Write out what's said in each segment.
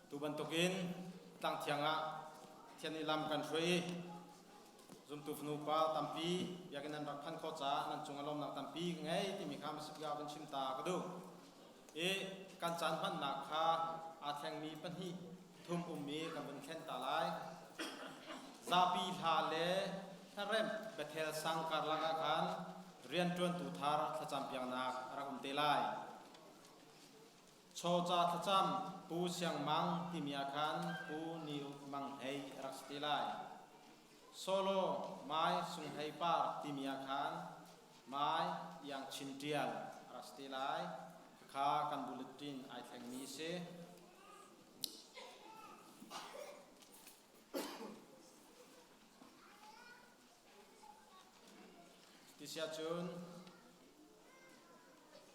Tu bantukin tlangthiang ah Pathian nih lam kan hruai i zumtu fanu pa tampi biakinn nan rak phanh khawh caah nan cung ah lawmnak tampi ka ngei timi kha hmasabik ah van chim ta ka duh. I kan caan hmannak kha aa thlengmi pahnih thum ummi kan vun thlen ta lai. Zapi hla le hlaremh Bethel sang karlak ah khan rianṭuantu thar thlacampiaknak a rak um te lai. Chawca thlacam Pu Siang Mang timi ah khan Pu Ni Uk Mang Hlei a rak si te lai. Solo Mai Sung Hlei Par timi ah khan Mai Iang Chin Ṭial a rak si te lai. Khakha kan bulletin ai thlengmi a si. Tisiahcun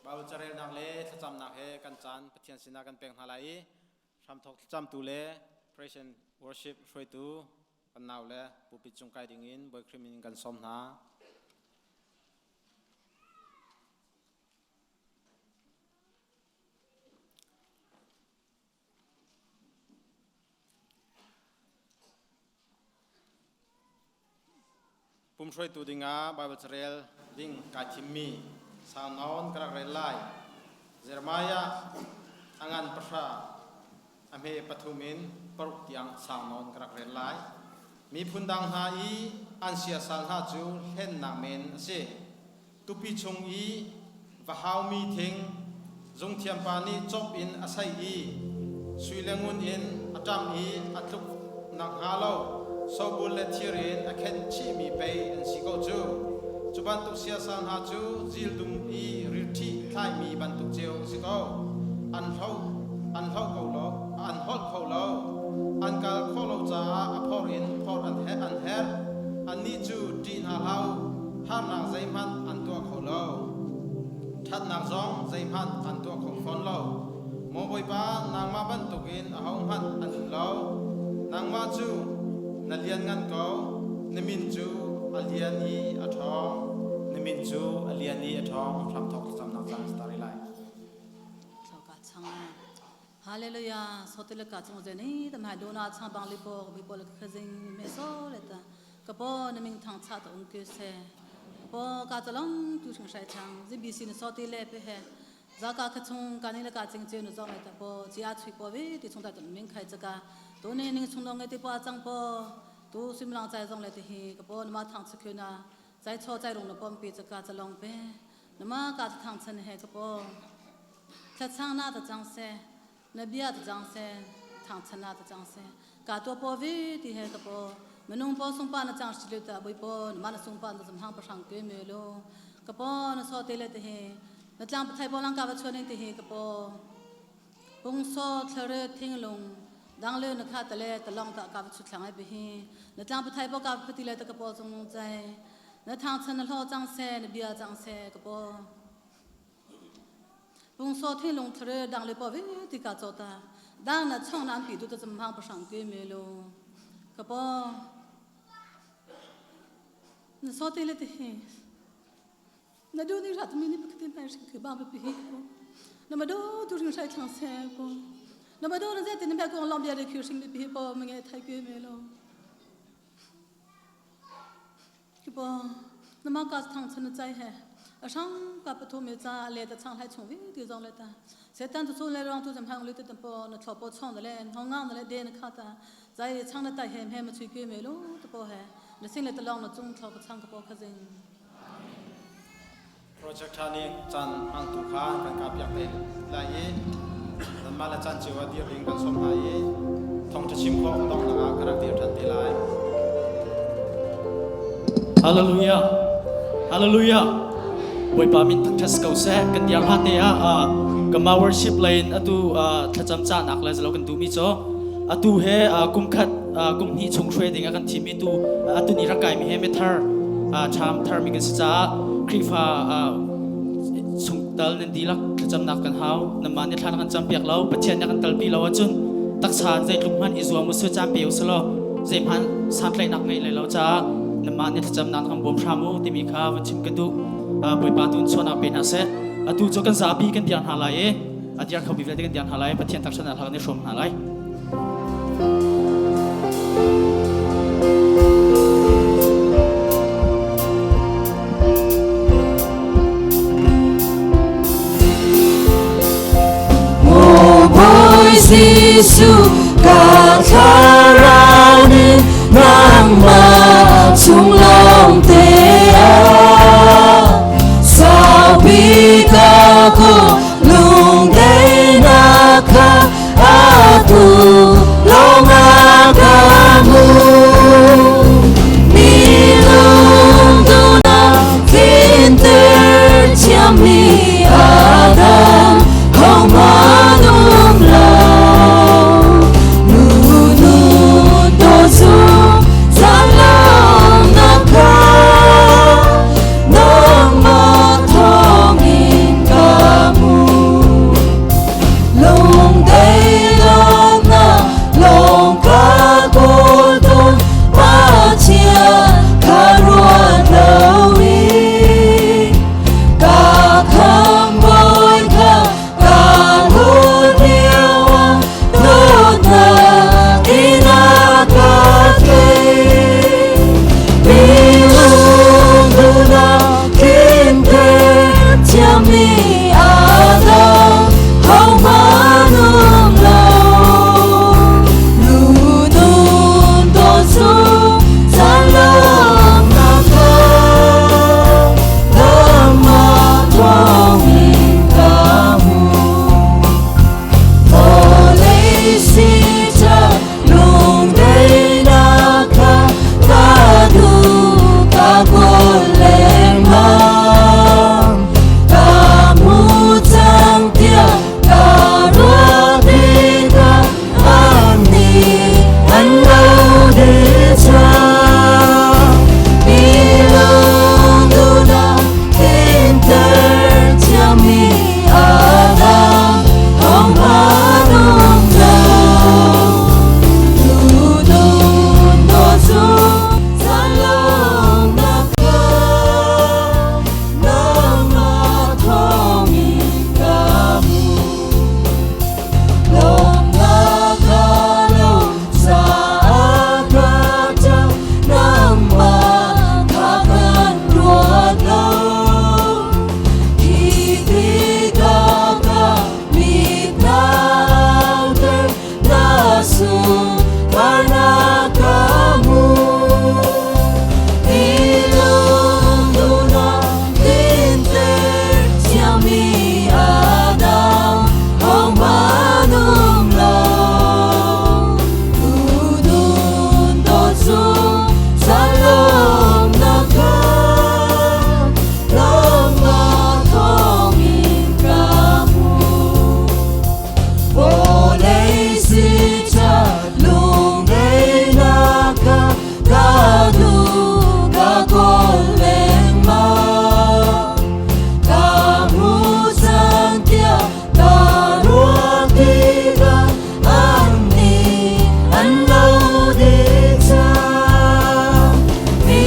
Baibal carelnak le thlacamnak he kan caan Pathian sinah kan pek hna lai i hramthawk thlacamtu le praise and worship hruaitu kan nau le pulpit cung kai dingin Bawi Khrih min in kan sawm hna. Pumhruaitu dingah Baibal carel ding kai thimmi sau nawn ka rak rel lai. Jeremiah a ngan pahra a hme pathum in paruk tiang sau nawn ka rak rel lai. Miphun dang hna i an siasal hna cu hlennak men a si. Tupi chung i va haumi thing zungthiampa nih cop in a saih i sui le ngun in a ṭamh i a tluk nakhnga lo sobul le thir in a khenh chihmi pei an si ko cu. Cu bantuk siasal hna cu zildum i rilṭhih thlaimi bantuk cio a si ko. An hlo an hlo ko lo, an holh kho lo. An kal khawh lo caah a phor in phor an an herh. Annih cu ṭih hna hlah u, harnak zeihmanh an tuah kho lo. Ṭhatnak zong zeihmanh an tuah kho fawn lo. Maw Bawipa, nangmah bantukin ahohmanh an um lo. Nangmah cu na lianngan ko, na min cu a lian i a ṭhawng. Na min cu a lian i a ṭhawng. Hramthawk thlacamnak caan stari lai. Hallelujah sotile ka chung je ni ta mai dona chang bang li po bi po le khazing me so le ta ka po na ming thang cha ta ung ke se po ka chalong tu thing sai chang GBC ni so ti le pe he za ka kha chung ka ni le ka ching che nu zong le ta po chi a chui po vi ti chung ta ming khai chaka tu ne ning chung long nge ti po chang po tu sim lang chai zong le ti hi ka po na ma thang chu na chai cho chai rung na pom pi chaka chalong pe na ma ka thang chan he ka po Thlachang na ta cang seh, na bia ta cang seh, thangchan na ta cang seh. Ka tua po vi ti he ka po. Minung po sungpa na cang shi ta bui po na ma na sungpa na zum hang pahrang ke me lo. Ka po na so te le te he. Na tlang pathai po lang ka va chuan te he ka po. Pung so thlare thing lung dang le na kha ta le ta long ta ka va chu thlang ai bi hi. Na tlang pathai po ka pati le ta ka po chung chai. Na thangchan na hlo cang seh, na bia cang seh ka po. Pungsaw thinlung thare dang le pa vi ti ka chota dang na chong nan pi tu ta chum hang pasang ke me lo ka pa na so te le te he na du ni rat mi ni pakati nai shi ke ba pi hi ko na ma do tu ring sai thang se ko na ma do na ze te na ko long bia de khiu sing pi hi po ma nge thai ke me lo Kipo nama ka thang chan chai he asang ka pathu me cha le ta chang hai chung vi ti zong le ta setan tu chu le rong tu jam hang le te po na thlo po chong le hong ngang le de na kha ta zai chang na ta he me ma chui ke me lu to po he na sing le ta long na chung thlo ka chang ka po kha jing Project tha nih caan hmangtu kha kan ka piak te lai i nanmah le caan cio ah dir ding kan sawm hna i thawngṭha chim khawh donghnak ah ka rak dir ṭhan te lai. Hallelujah. Hallelujah. Bawipa min thangṭhat si ko seh. Kan diar hla te ah kama worship lane atu thlacam cahnak le zalo kan duhmi cu atu he kum khat kum hnih chung hruai ding a kan thimi tu atu ni rak kaimi he mithar cham tharmi kan si caah Khrihfa chungtal nan dihlak thlacamnak kan hau nanmah nih thla kan campiak lo Pathian nih kan talpi lo ahcun taksa zeitluk hmanh i zuam usih caan pe usih law zeihmanh santlaihnak ngeih lai lo caah nanmah nih thlacamnak kan bawm hram u timi kha van chim ka duh Bawipa tu in chuahnak pe hna seh atu cu kan zapi kan diar hna lai i a diar kho mi vialte kan diar hna lai Pathian taksan ah hla kan i hrawm hna lai. Maw Bawi Jesuh ka thlarau nih nangmah chung lawng te ah saupi ka ku lungdaihnak kha atu lawng ah ka hmu. Mi lungduhnak tlinter thiammi Adam hohmanh um lo. Nu nu dawt zungzal lawmnak kha nangmah thawngin ka hmu. Lungdaihnak lawng ka kawl tawn, Pathian kha ruat loin. Ka khambawi kha ka lut lioah dawtnak in a ka tleih. Mi lungduhnak tlinter thiammi Adam hohmanh um lo. Nu nun dawt zungzal lawmnak kha nangmah thawngin ka hmu. Vawlei siter lungdaihnak kha ka duh ka kawl lengmang. Ka hmu cang tiah ka ruah tikah annih an lo dih cang. Mi lungduhnak tlinter thiammi Adam hohmanh um lo. Tudun dawt zungzal lawmnak kha nangmah thawngin ka hmu. Lawmnak ka lo caah ka ṭap, nangmah kha kan ruat lo. Khi tikah ka mit na auter, na sunparnak ka hmu. Mi lungduhnak tlinter thiammi Adam hohmanh um lo. Tudun dawt zungzal lawmnak kha nangmah thawngin ka hmu. Vawlei siter lungdaihnak kha ka duh ka kawl lengmang. Ka hmu cang tiah ka ruah tikah annih an lo dih cang. Mi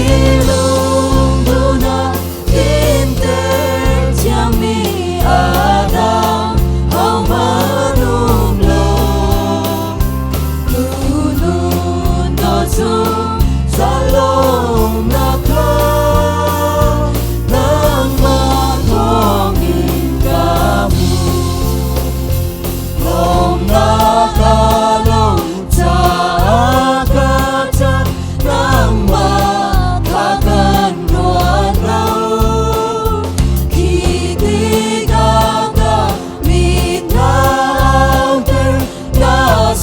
lungduhnak tlinter thiammi Adam hohmanh um lo. Tudun dawt zungzal lawmnak kha nangmah thawngin ka hmu. Lawmnak ka lo caah ka ṭap, nangmah kha kan ruat lo. Khi tikah ka mit na auter, na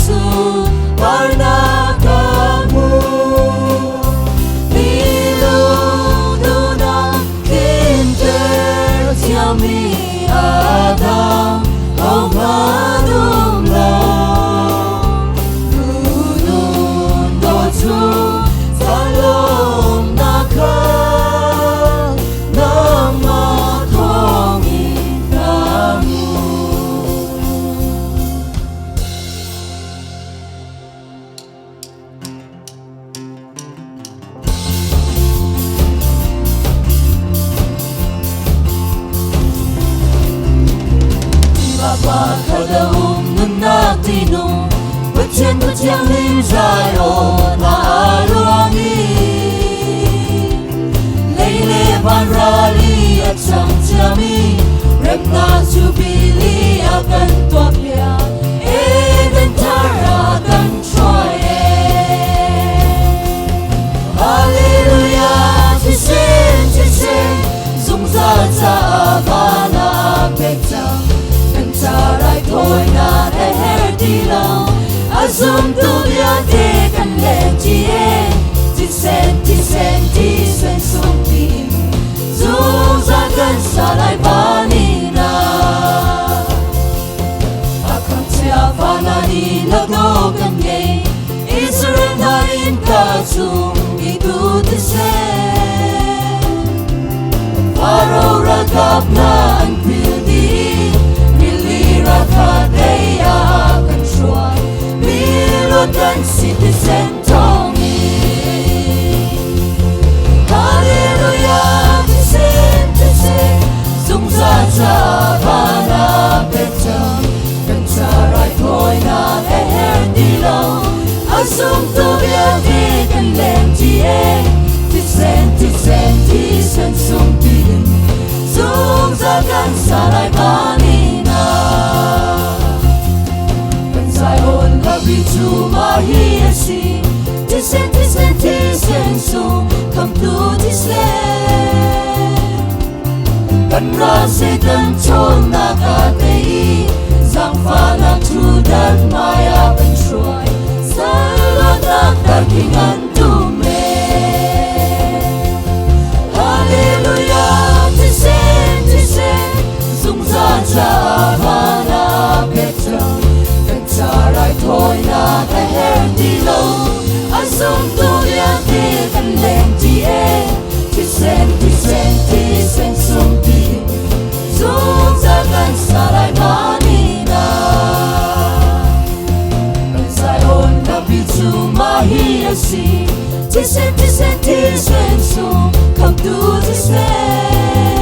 sunparnak ka hmu. Mi lungduhnak tlinter thiammi Adam hohmanh um lo. Tudun dawt zungzal lawmnak kha nangmah thawngin ka hmu. Tiva pa kha da um nunnak tinung. Pathian tu thianghlim Zion ah a luang i lei le van ral i a cang ciami remnak Jubilee a kan tuahpiak. Eden thar ah kan hruai e. Hallelujah, thisen, thisen, zungzal caah van ah pek cang. Kan ca raithawinak a herh ti lo. A zumtu vialte kan leng ṭi e. Thisen, thisen, thisen sung tiin zungzal kan sa lai van in ah. A khamcia vana ni lodo kan ngei. Israel hna in ka chung i tu thisen. Faro ralkap hna an phil dih. Rili ralkhat lei ah kan hruai. Miluat kan si thisen thawngin. Hallelujah, thisen, thisen, zungzal ca van ah pek cang. Kan ca raithawinak a herh ti lo. A zumtu vialte kan leng ṭi e. Thisen, thisen, thisen sung tiin zungzal kan sa lai van in ah. Kan Zion hlapi cu mah hi a si. Thisen, thisen, thisen sung khamtu thisen. Kan ral Satan ṭhawnnak a tei i zaangfahnak ṭhutdan hmai ah kan hruai. Salawtnak darkhing an tum e. Hallelujah, thisen, thisen, zungzal caah van ah pek cang. Kan ca raithawinak a herh ti lo. A zumtu vialte kan leng ṭi e. Thisen, thisen, thisen sung tiin zungzal kan sa lai van in ah. Kan Zion hlapi cu mah hi a si. Thisen, thisen, thisen sung khamtu thisen.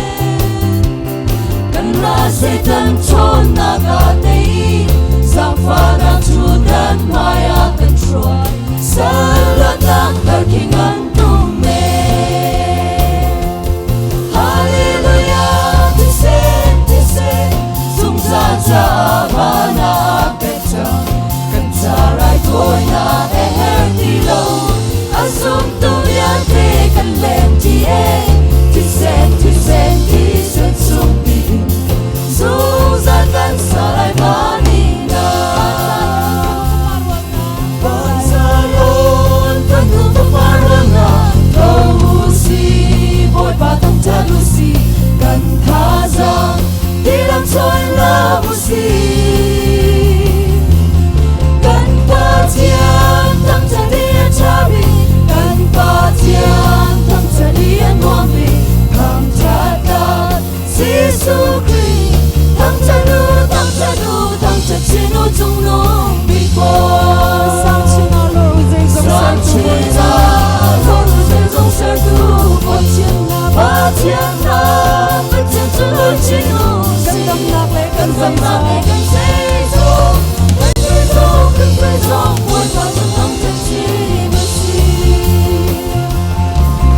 Kan ral Satan ṭhawnnak a tei i zaangfahnak ṭhutdan hmai ah kan hruai. Salawtnak darkhing an tum e. Hallelujah, thisen, thisen, zungzal caah van ah pek cang. Kan ca raithawinak a herh ti lo. A zumtu vialte kan leng ṭi e. Thisen, thisen, thisen sung tiin zungzal kan sa lai van in ah. Van Zion, kan nu fapar ruangah tho u si, Bawipa thangṭhat u si, kan thazaang tilam chawi la u si. Kan Pathian thangṭhat i a ṭha bik, kan Pathian thangṭhat i a nuam bik, thangṭhat tlak Jesuh Khrih. Thangṭhat u, thangṭhat u, thangṭhat chin u cungnung bik Bawi. Sang chin ah lor u zeizong Sang sertu chin Bawi. ah lor u zeizong sertu Bawi. Pathian hna, Pathian hna, Pathian cu lor chin u kan si. damnak le kan Kan damnak le zeizong. kan zeizong, kan zeizong, kan zeizong, Bawipa cu thangṭhat chin u si.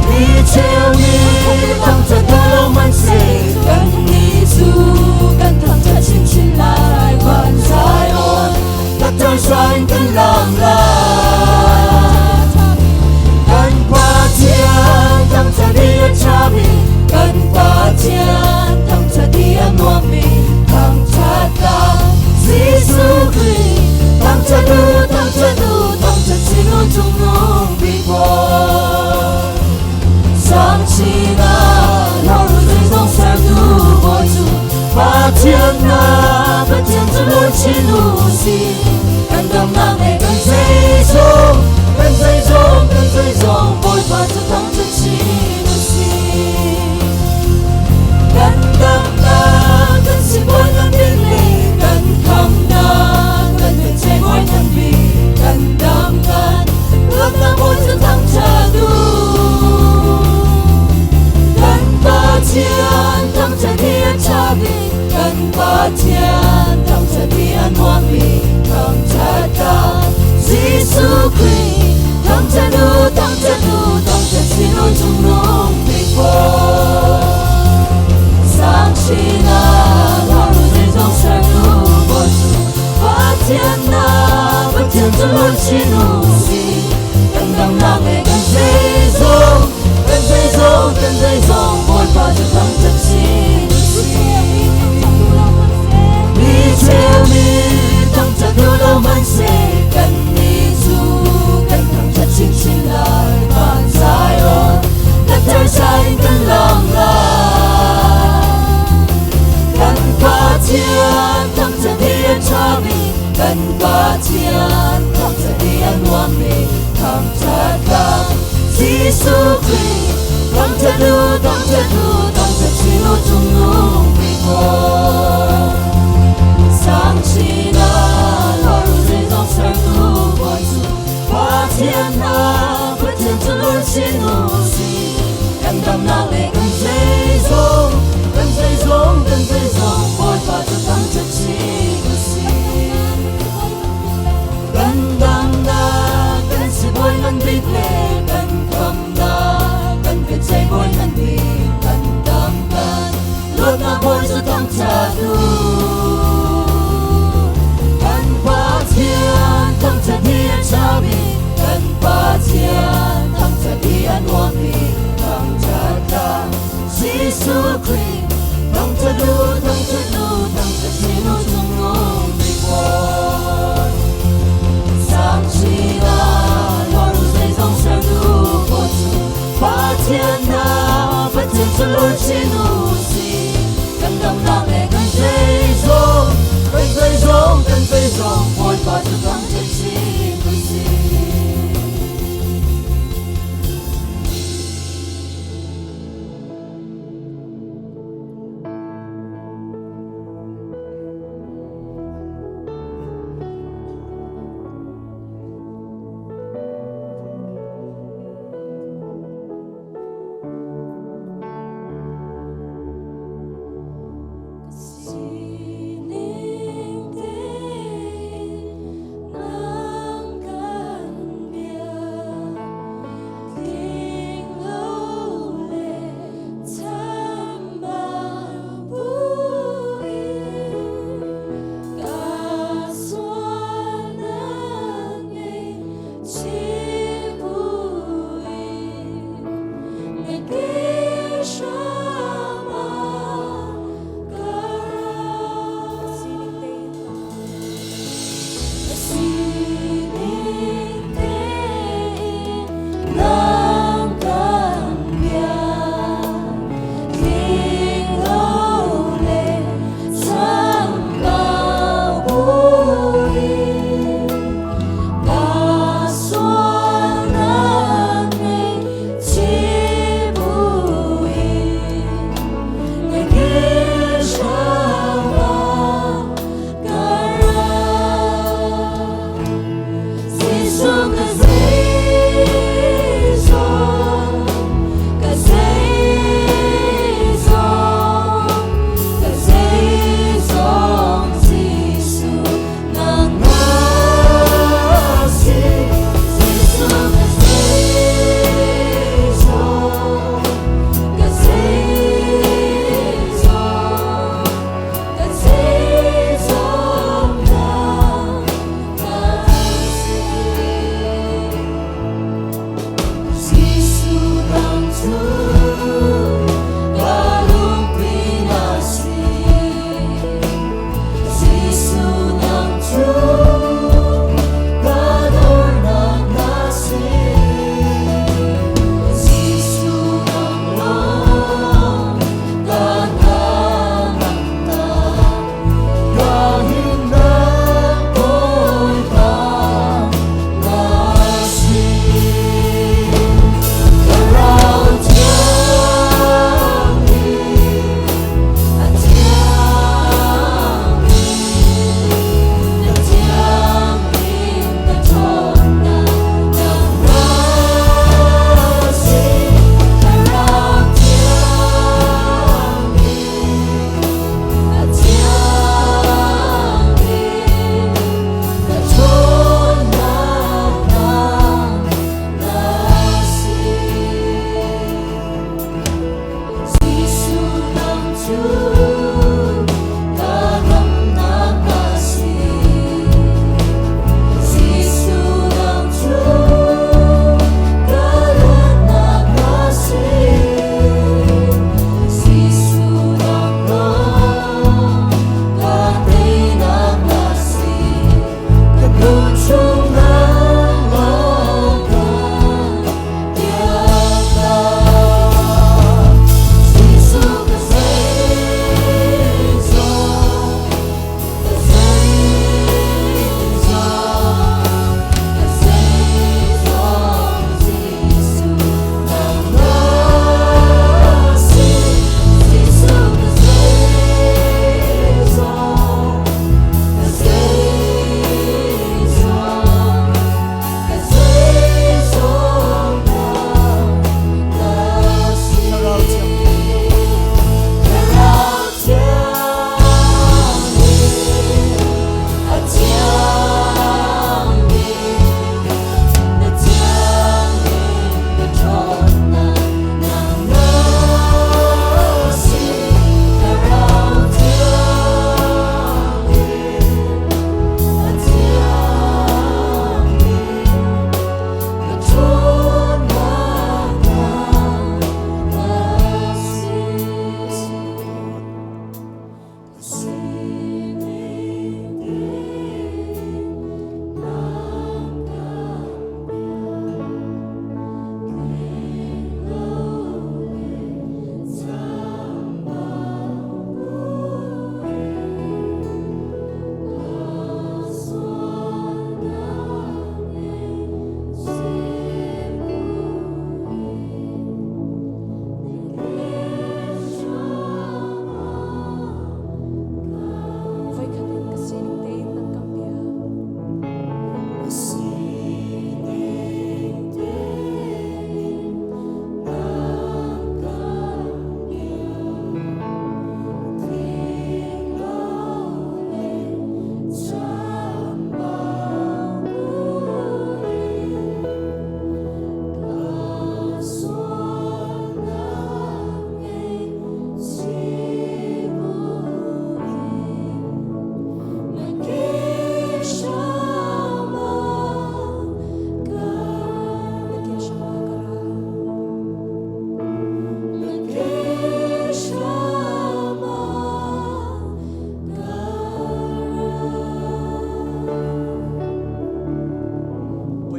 Mi cheu nih thangṭhat duh lo hmanhseh, kannih cu kan thangṭhat chinchin lai. Van Zion, Doctor Sign kan lam lai. Kan Pathian thangṭhat i a ṭha bik, kan Pathian thangṭhat i a nuam bik, thangṭhat tlak Jesuh Khrih. Thangṭhat u, thangṭhat u, thangṭhat chin u cungnung bik Bawi. Sang chin ah lor u zeizong sertu Bawi cu Pathian hna, Pathian cu lor chin u si. Kan damnak le kan Pathian na Pathian cu lor chin u si kan damnak le kan zeizong kan zeizong kan zeizong Bawipa cu thangṭhat chin u si mi cheu mi thangṭhat duh lo hmanhseh kannih cu kan thangṭhat chinchin lai van Zion kan tharsa in kan lam lai kan Pathian thangṭhat hi a ṭha bik kan Pathian thangṭhat hi a nuam bik thangṭhat tlak Jesuh Khrih thangṭhat u thangṭhat u thangṭhat chin u cungnung bik aw sang chin ah lor u zeizong sertu Bawi cu Pathian hna Pathian cu lor chin u si kan damnak le kan zeizong kan zeizong kan zeizong Bawipa cu thangṭhat chin u si kan damnak kan sibawi ngan bik le kan khamnak kan biaceih bawi ngan bik kan dam kan luatnak bawi cu thangṭhat u kan Pathian thangṭhat hi a ṭha bik kan Pathian thangṭhat hi a nuam bik thangṭhat tlak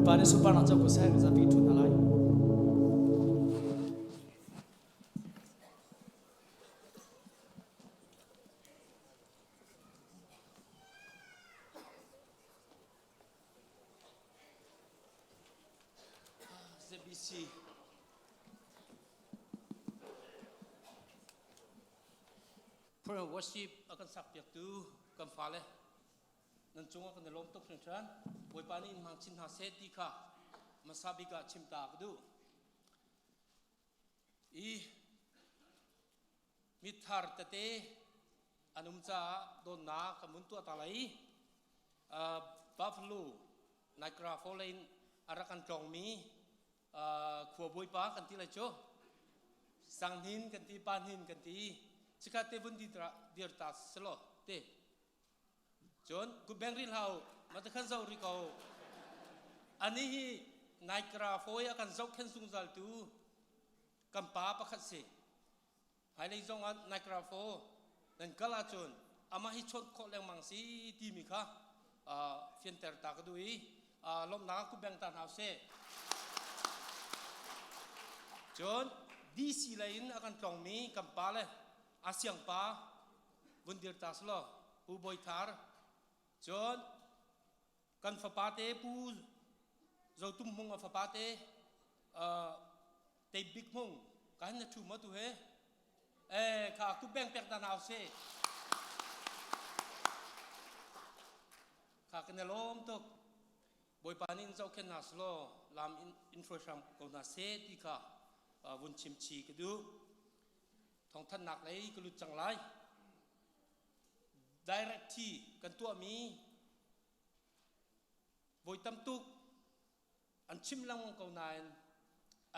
Bawipa nih sunparnak co ko seh, zapi ṭhu hna lai. ZBC Prayer worship a kan sak piaktu kan fale nan cungah kan i lawm tuk hringhran. Bawipa nih in hmang chin hna seh ti kha hmasa bik ah chim ta ka duh. I mithar tete an um caah dawnnak kan mun tuah ta lai. Buffalo, Niagara Falls in a rak kan tlawngmi khua bawipa kan ti lai cu. Sanghin kan ti, Panhin kan ti. Chikhat te vun dir ta selaw te. Cun kutbeng rih hlah u, mah khan zoh rih ko. Anih hi Niagara Falls a kan zohkhenh zungzaltu kan pa pakhat si. Hmailei zong ah Niagara Falls nan kal ahcun amah hi chawnh khawh lengmang si timi kha fianter ta ka duh i lawmhnak kutbeng ta hna usih. Cun DC lei in a kan tlawngmi kan pa le a siangpa vun dir ta selaw Pu Bawi Thar cun kan fapa te Pu Zo Tum Hmung a fapa te Tei Bik Hmung ka hin na thu ma tu he eh kha ku beng pek ta nau se kha kan lawm tuk Bawipa nih in zohkhenh hna selaw lam in hruai hram ko hna seh ti kha vun chim chi ka duh. Thawngthanhnak lei ka lut cang lai. Direct thi kan tuahmi voi tam tuk an chim lengmang ko nain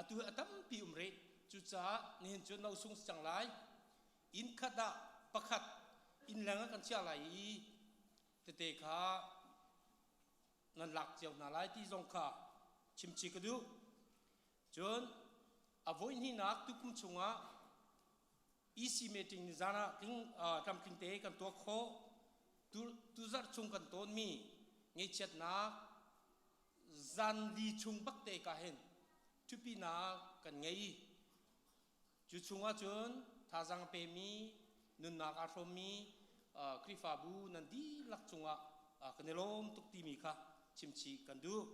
atu hi a tampi um rih. Cucaah nihin cu no sung si cang lai. Inn khat ah pakhat inn leng ah kan chiah lai i tete kha nan lak cio hna lai ti zong kha chimchih ka duh. Cun a voihnihnak tukum chungah EC meeting ni zan ah tling tlamtling te kan tuah khawh. Tuzarh chung kan tawnmi ngeihchiatnak zan li chung bak te ka hin thupinak kan ngei. Cu chungah cun thazaang a pemi, nunnak aa hrawmmi Khrihfabu nan dihlak cungah kan i lawm tuk timi kha chimchih kan duh.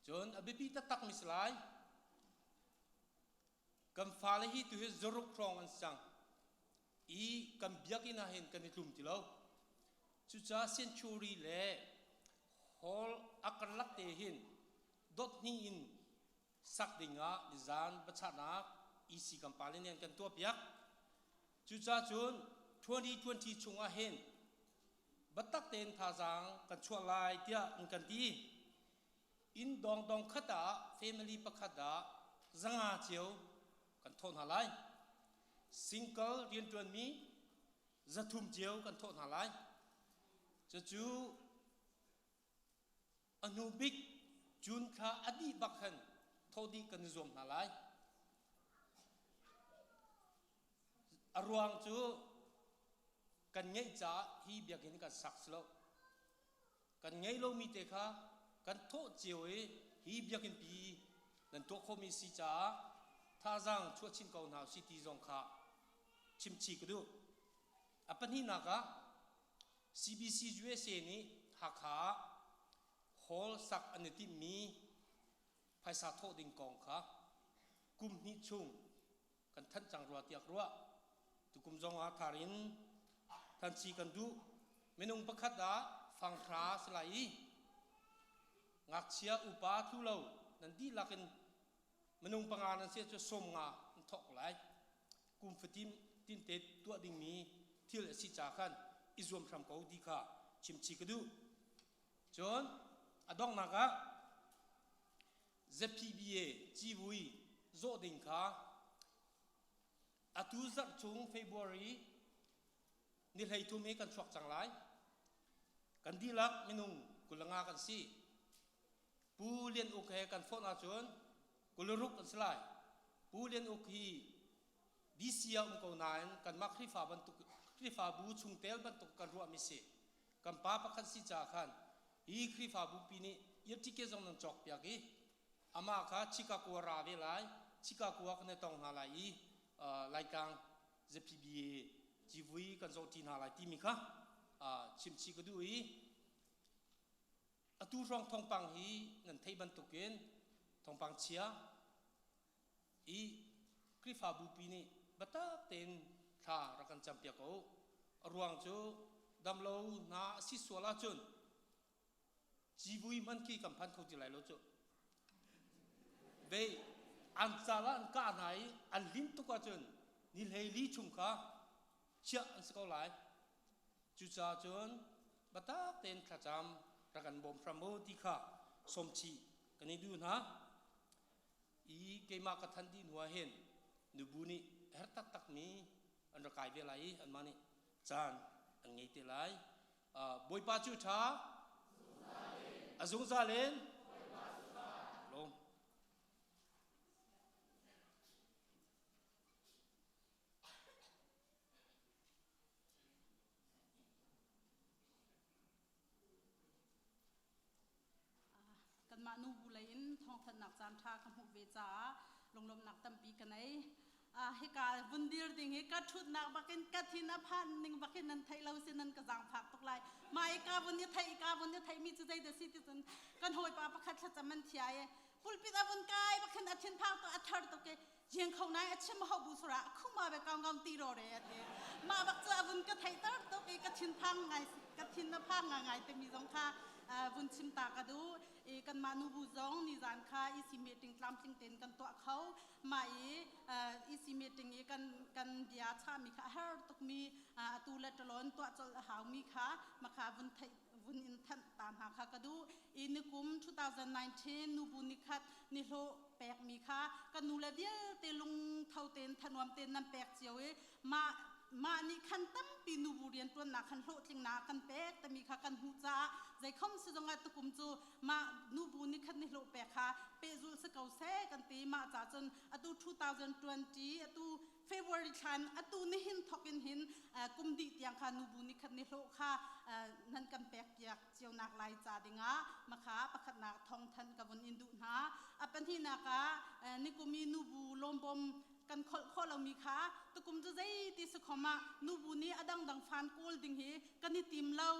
Cun a biapi taktakmi si lai. Kan fale hi tu hi zaruk hrawng an si cang i kan biakinn ah hin kan i tlum ti lo. Cucaah century le hall a karlak te hin dot hnih in sak dingah nizan biachahnak EC kan pale nih an kan tuahpiak. Cucaah cun 2020 chungah hin biatak tein thazaang kan chuah lai tiah an kan ti. Inn dongdong khat ah family pakhat ah 500 cio kan thawh hna lai. Single rianṭuanmi 300 cio kan thawh hna lai. Cucu A hnu bik June thla a dih bak khan thawh dih kan i zuam hna lai. A ruang cu kan ngeih caah hi biakinn kan sak si lo. Kan ngei lomi te kha kan thawh cio i hi biakinn pi nan tuah khawhmi si caah thazaang chuah chin ko hna usih ti zong kha chimchih ka duh. A pahnihnak ah CBC USA nih Hakha ah hall sak an i timhmi phaisa thawh ding kong kha kum hnih chung kan thanh cang rua tiah ka ruah. Tukum zong ah thar in thanchi kan duh. Minung pakhat ah fang hra si lai i ngakchia upa thlu lo nan dihlak in minung panga nan si cu 50 an thawk lai. Kum fatin tinte tuah dingmi thil a si ca khan i zuam hram ko ti kha chimchih ka duh. Cun a donghnak ah ZPBA civui zawh ding kha atu zarh chung February ni 13 hi kan chuak cang lai. Kan dihlak minung 25 kan si. Pu Lian Uk he kan fonh ahcun 26 kan si lai. Pu Lian Uk hi DC ah um ko nain kanmah Khrihfa bantuk Khrihfabu chungtel bantuk kan ruahmi si. Kan pa pakhat si caah khan Hi Khrihfabu pi nih ear ticket zong nan cawk piak i amah kha Chicago ra ve lai, Chicago ah kan i tong hna lai i Laitlang ZPBA civui kan zawhṭi hna lai timi kha chimchih ka duh i atu hrawng thawngpang hi nan theih bantukin thawngpang chia i Khrihfabu pi nih biatak tein thla rak kan campiak ko. A ruang cu damlo hna a si sual ahcun civui hman khi kan phan kho ti lai lo cu. Ve an cal ah an kah hna i an lin tuk ahcun ni 14 chung kha chiah an si ko lai. Cucaah cun biatak tein thlacam rak kan bawm hram u ti kha sawmchih kan i duh hna. I keimah ka than dih hnu ah hin nubu nih a herh taktakmi an rak kai ve lai i anmah nih caan an ngei te lai. Bawipa cu ṭha a zungzal in lawm. Kanmah nubu lei in thawngthanhnak caan ṭha ka hmuh ve caah lunglawmhnak tampi ka nei. Hika vun dir ding hi ka ṭhutnak bakin ka thin a phan ning bakin nan theih lo si nan ka zaangfak tuk lai. Mah i ka vun i theih ka vun i theihmi cu zeidah si ti cun kan hawipa pakhat thlacam an thia i pulpit a vun kai bakhin a thinphang tuk a thar tuk i jeng kho nai a chim ho bu sura khuma be kaung kaung ti ro re ati ma bak chu avun ka thei tar tuk i ka thin phang ngai ka thin na phang ngai ngai te mi zong kha vun chim ta ka du i kan ma nu bu zong ni zan kha EC meeting tlamtling ten kan tuah kho ma i EC meeting i kan kan bia cha mi kha har tuk mi atu le talon tuah chol a hau mi kha makha vun thei vun in thanh ta hna kha ka duh i nikum 2019 nubu nikhat nihlawh pekmi kha kan nu le vialte lungtho tein thanuam tein nan pek cio i mah mah nih khan tampi nubu rianṭuannak khan hlawhtlingnak kan pek timi kha kan hmuh caah zeikhom si zongah tukum cu mah nubu nikhat nihlawh pek kha pehzulh si ko seh kan ti. Mah ca cun atu 2020 atu February thlan atu nihin thok in hin kum dih tiang kha nubu nikhat ni hlawh kha nan kan pek piak cionak lai ca dingah makha pakhatnak thong than ka vun in duh hna. A pahnihnak ah nikumi nubu lawmbawm kan kholh khawh lomi kha tukum cu zeiti si khom ah nubu nih a dangdang fan kawl ding hi kan i tim lo,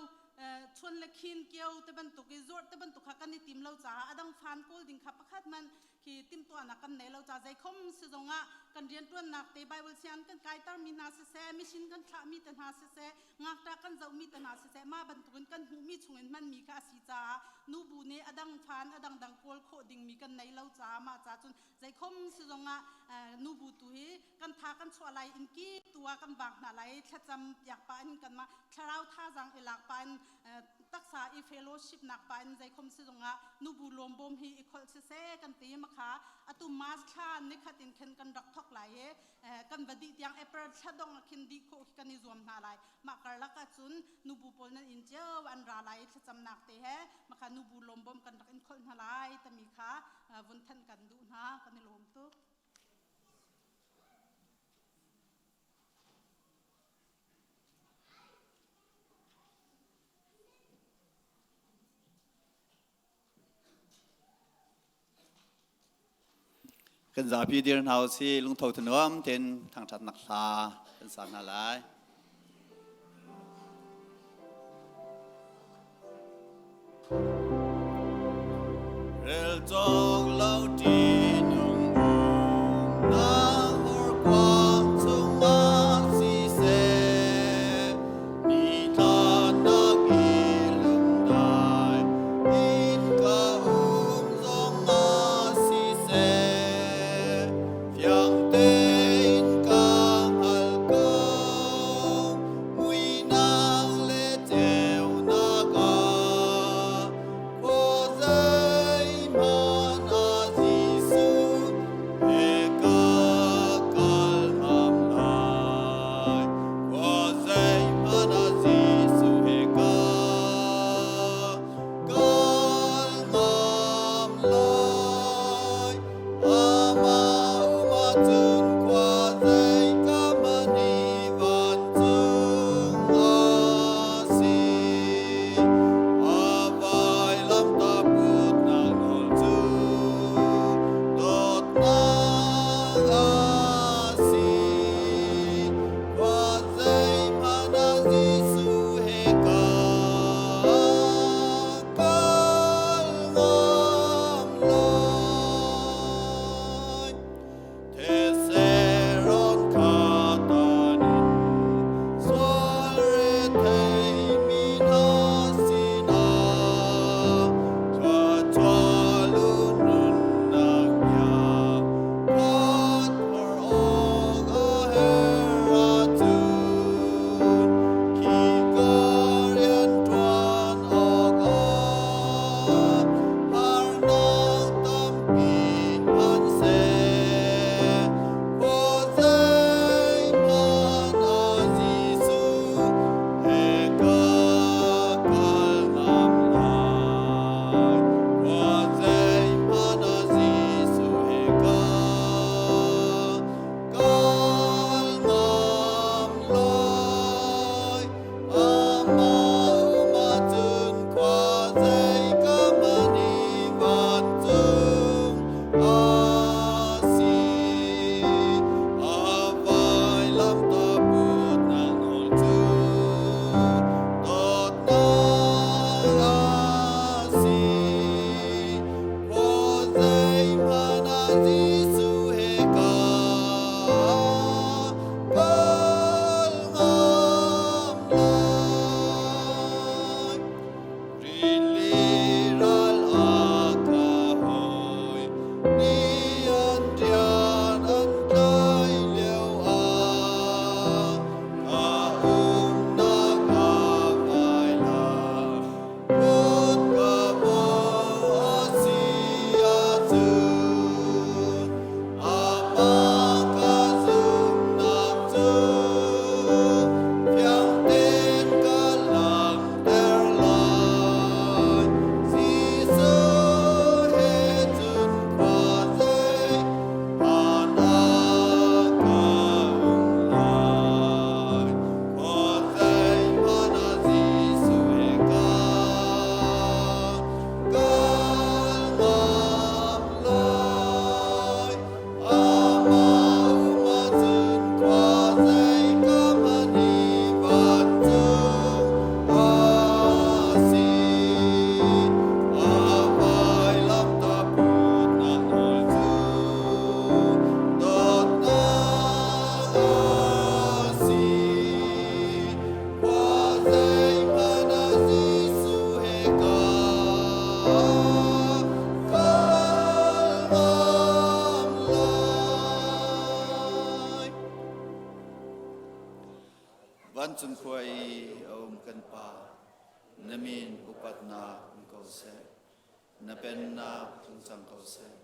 chuan le khin kio te bantuk i zuarh te bantuk kha kan i tim lo caah a dang fan kawl ding kha pakhat man khi timhtuahnak kan nei lo ca zeikhom si zongah kan rianṭuannak te Bible siang kan kaitermi hna siseh, mission kan thlahmi te hna siseh, ngakṭah kan zohmi te hna siseh, mah bantukin kan hmuhmi chungin hmanmi kha a si caah nubu nih a dang fan a dangdang kawl khawh dingmi kan nei lo caah mah ca cun zeikhom si zongah nubu tu hi kan tha kan chuah lai in ki tu ah kan vak hna lai, thlacam piak pah in kanmah thlarau thazang i lak pah in taksa i fellowship nak pa in zeikhom si zongah nubu lawmbawm hi i kholh siseh kan ti. Makha atu March thla nikhat in khin kan rak thok lai i kan va dih tiang April thla dong ah khin dih khawh kan i zuam hna lai. Mah karlak ah cun nubu pawl nan inn cio an ra lai thlacamnak te he makha nubu lawmbawm kan rak in kholh hna lai tami kha vun thanh kan duh hna. Kan i lawm tuk. Kan zapi dir hna usih, lungtho thanuam tein thangṭhatnak hla kan sa hna lai. Rel cawk lo ṭihnung umnak horkuang chungah siseh, nitlanak i lungdai in ka um zongah siseh, fiang tein ka hngal ko. Muihnak le ceunak ah khuazeihmanh. Vancung khua i a um kan Pa, na min upatnak um ko seh. Na pennak tlung cang ko seh.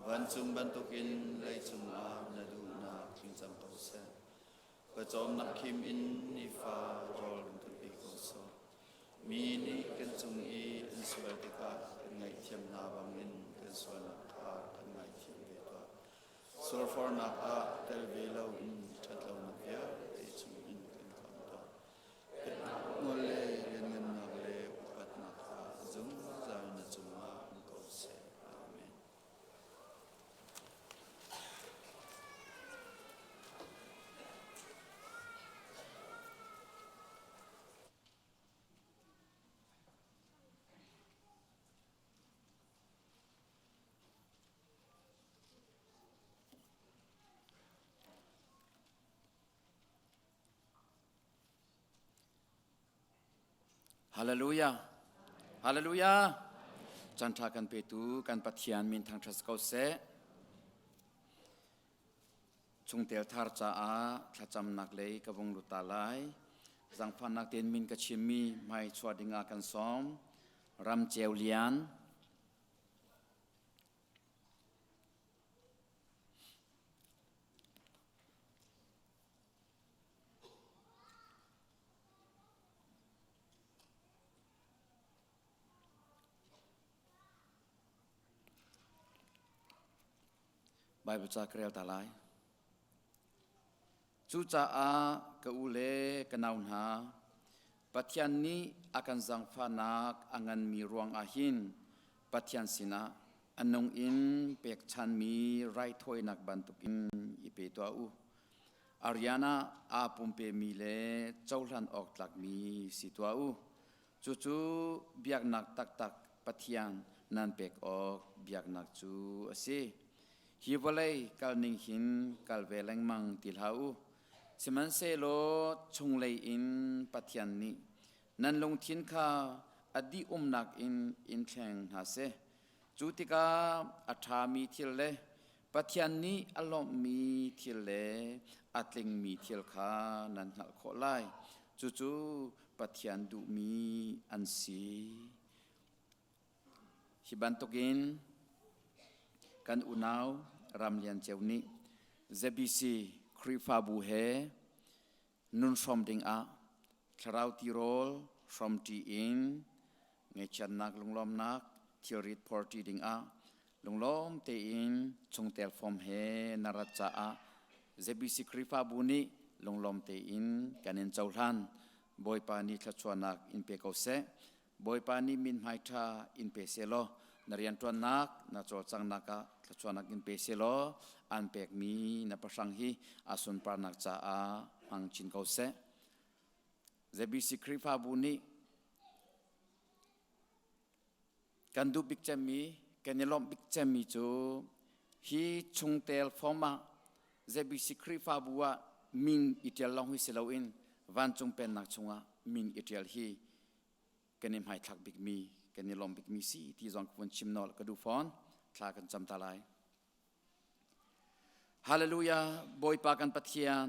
Vancung bantukin leicung ah na duhnak tling cang ko seh. Pawcawmnak khim in nifa rawl kan kan pe ko sawh. Mi nih kan cung i an sual tikah kan ngaihthiam hna bangin kan sualnak kha kan ngaithiam ve tuah. Sualfornak ah tel ve loin ṭhatlonak vialte chungin kan khamh tuah. Nawl le lianngannak le upatnak kha zungzal na cungah um ko seh. Amen. Hallelujah. Hallelujah. Chan tha kan petu kan Pathian min thangthat ko seh. Chungtel thar caah thlacamnak lei ka vung lut ta lai. Zangfahnak tein min ka chimmi hmai chuah dingah kan sawm. Ram Ceu Lian. Baibal ca ka rel ta lai. Cucaah ka u le ka nau hna, Pathian nih a kan zaangfahnak a nganmi ruangah hin Pathian sinah a nung in pekchanmi raithawinak bantukin i pe tuah u. A rian ah aa pumpemi le cohlan awk tlakmi si tuah u. Cucu biaknak taktak Pathian nan pek awk biaknak cu a si. Hi vawlei kalning hin kal ve lengmang ti hlah u. Sihmanhsehlaw chunglei in Pathian nih nan lungthin kha a dih umnak in in thleng hna seh. Cu tikah a ṭhami thil le Pathian nih a lawmhmi thil le a tlingmi thil kha nan hngalh khawh lai. Cucu Pathian duhmi an si. Hi bantukin kan unau Ramlian Ceu nih ZBC Khrihfabu he nun hrawm dingah thlarau tirawl hrawmṭi in ngaihchiatnak lunglawmnak thilrit phorṭi dingah lunglawm tein chungtel fom he na rat caah ZBC Khrihfabu nih lunglawm tein kan in cohlan. Bawipa nih thluachuahnak in pe ko seh. Bawipa nih mithmai ṭha in pe sehlaw na rianṭuannak na cawlcanghnak ah thluachuahnak in pe sehlaw an pekmi na pahrang hi a sunparnak caah hmang chin ko seh. ZBC Khrihfabu nih kan duh bik cemmi kan i lawmh bik cemmi cu hi chungtel form ah ZBC Khrihfabu ah min i ṭial lawng hi si loin vancung pennak chungah min i ṭial hi kan i hmaithlak bikmi kan i lawm bikmi si ti zong ka vun chim nawl ka duh fawn. Thla kan cam ta lai. Hallelujah Bawipa kan Pathian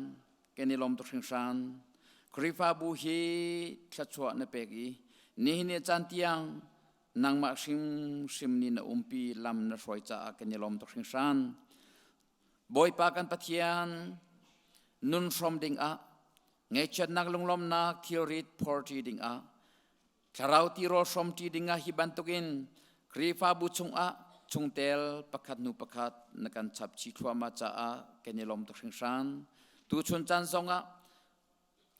kan i lawm tuk hringhran. Khrihfabu hi thluachuah na pek i nihin ni caan tiang nangmah hrimhrim nih na umpi lam na hruai caah kan i lawm tuk hringhran. Bawipa kan Pathian nun hrawm dingah ngaihchiatnak lunglawmnak thilrit phorṭi dingah Thlarau tirawl hrawmṭi dingah hi bantukin Khrihfabu chungah chungtel pakhat hnu pakhat na kan chap chih thluahmah caah kan i lawm tuk hringhran. Tuchun caan zongah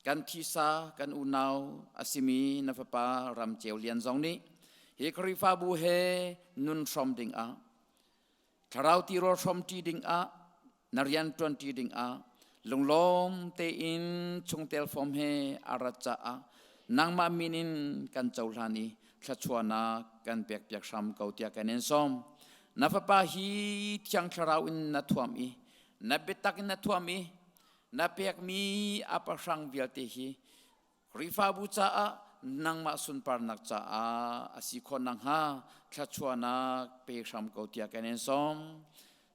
kan thisa kan unau a simi na fapa Ram Ceu Lian zong nih hi Khrihfabu he nun hrawm dingah Thlarau tirawl hrawmṭi dingah na rian ṭuanṭi dingah lunglawm tein chungtel fawm he a rat caah nangmah min in kan cohlan i thluachuahnak kan pekpiak hram ko tiah kan in sawm. Na fapa hi Thiang Thlarau in na thuam i na biatak in na thuam i na pekmi a pahrang vialte hi Khrihfabu caah nangmah sunparnak caah a si khawh nakhnga thluachuahnak pe hram ko tiah kan in sawm.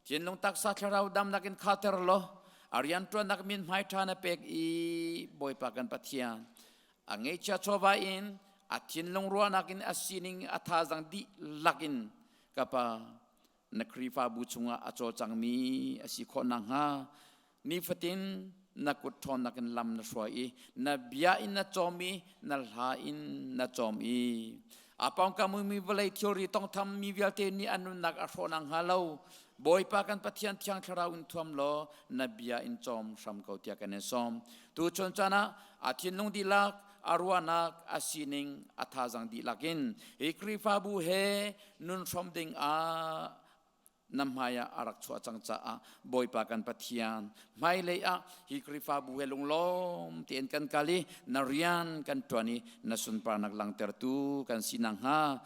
Thinlung taksa thlarau damnak in khater law a rianṭuannak min hmai ṭha na pek i Bawipa kan Pathian a ngeihchia chawva in a thinlung ruahnak in a sining a thazang dihlak in ka pa na Khrihfabu chungah a cawlcangmi a si khawh nakhnga nifatin na kut ṭhawnnak in lam na hruai i na bia in na cawm i na hla in na cawm i a pawngkam mi vawlei thilri tongtham mi vialte nih an nunnak a hrawh nakhnga lo Bawipa kan Pathian Thiang Thlarau in thuam law na bia in cawm hram ko tiah kan in sawm. Tu chun caan ah a thinlung dihlak, a ruahnak, a sining, a thazang dihlak in hi Khrihfabu he nun hrawm ding ah na hmai ah a rak chuah cang caah Bawipa kan Pathian hmailei ah hi Khrihfabu he lunglawm tein kan kal i na rian kan ṭuan i na sunparnak langhtertu kan si nakhnga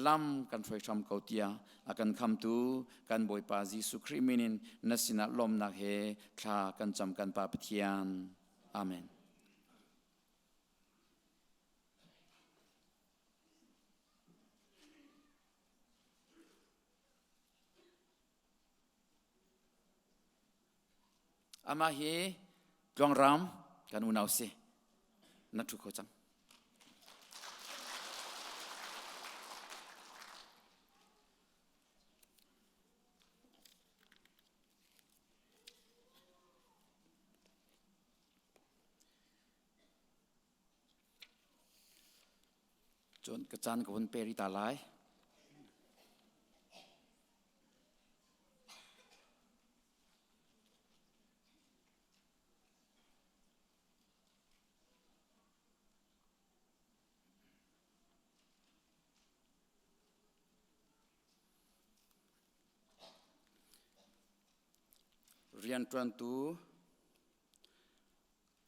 lam kan hruai hram ko tiah a kan khamtu kan Bawipa Jesuh Khrih min in na sinah lawmnak he thla kan cam kan Pa Pathian. Amen. Amah hi Tluangram kan unau si. Na ṭhu kho cang. Cun ka caan ka hun pe rih ta lai. Rianṭuantu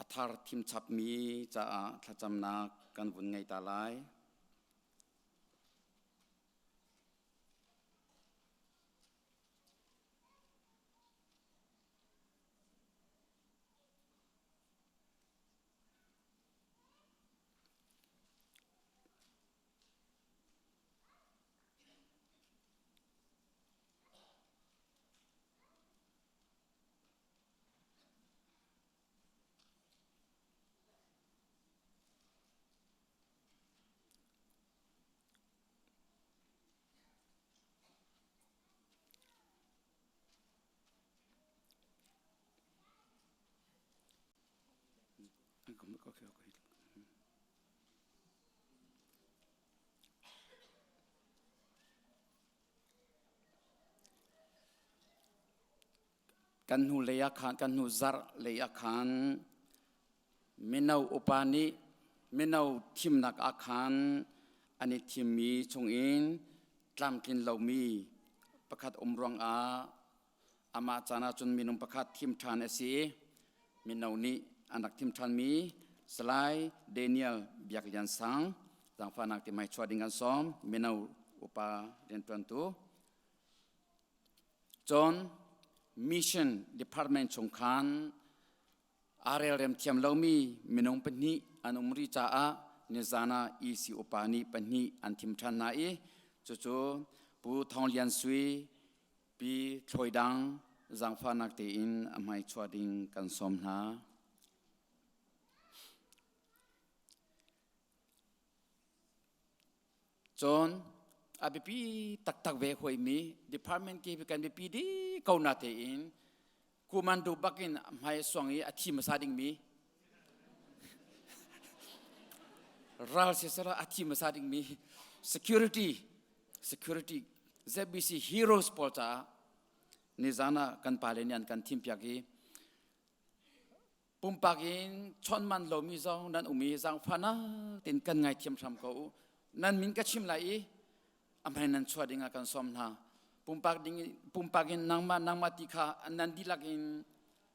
A thar thim chapmi caah thlacamnak kan vun ngei ta lai. Kan hnu lei ah khan kan hnu zarh lei ah khan mino upa nih mino thimnak ah khan An i thimmi chungin tlamtlin lomi pakhat um ruangah amah caan ahcun minung pakhat thim ṭhan a si i mino nih an rak thim ṭhanmi Salai Daniel Biak Lian Sang zaangfahnak ti hmai chuah ding kan sawm mino upa rianṭuantu. Cun Mission Department chung khan aa relrem thiam lomi minung pahnih an um rih caah nizan ah EC upa nih pahnih an thim ṭhan hna i cucu Pu Thawng Lian Sui, Pi Thloi Dang zaangfahnak tein a hmai chuah ding kan sawm hna. Cun a biapi taktak ve huaimi department ki kan biapi dih ko na tein kumandu bakin hmai suang i a thi hmasa dingmi ral sisera a thi hmasa dingmi security security ZBC heroes pawl caah nizan ah kan pale nih an kan thimpiak i Pumpak in chawnh man lomi zong nan um i zaangfahnak tein kan ngaithiam hram ko u. Nan min ka chim lai i a hmai nan chuah ding ah kan sawm hna. Pumpak ding pumpak in nangmah nangmah ti kha nan dihlak in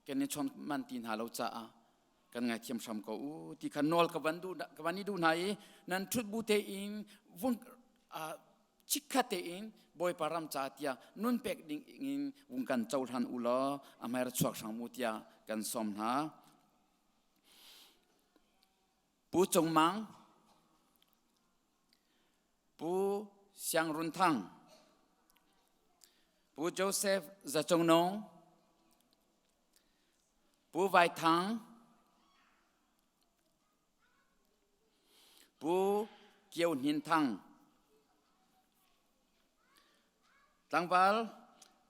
kan i chawn man ti hna lo caah kan ngaithiam hram ko u ti kha nawl ka van duh ka van i duh hna i nan ṭhut bu tein vung chikkhat tein Bawipa ram ca tiah nun pek ding in vung kan cohlan u law a hmai ra chuak hram u tiah kan sawm hna. Pu Cung Mang, Pu Siang Run Thang, Pu Joseph Za Cung Nung, Pu Vai Thang, Pu Kio Hnin Thang, Tlangval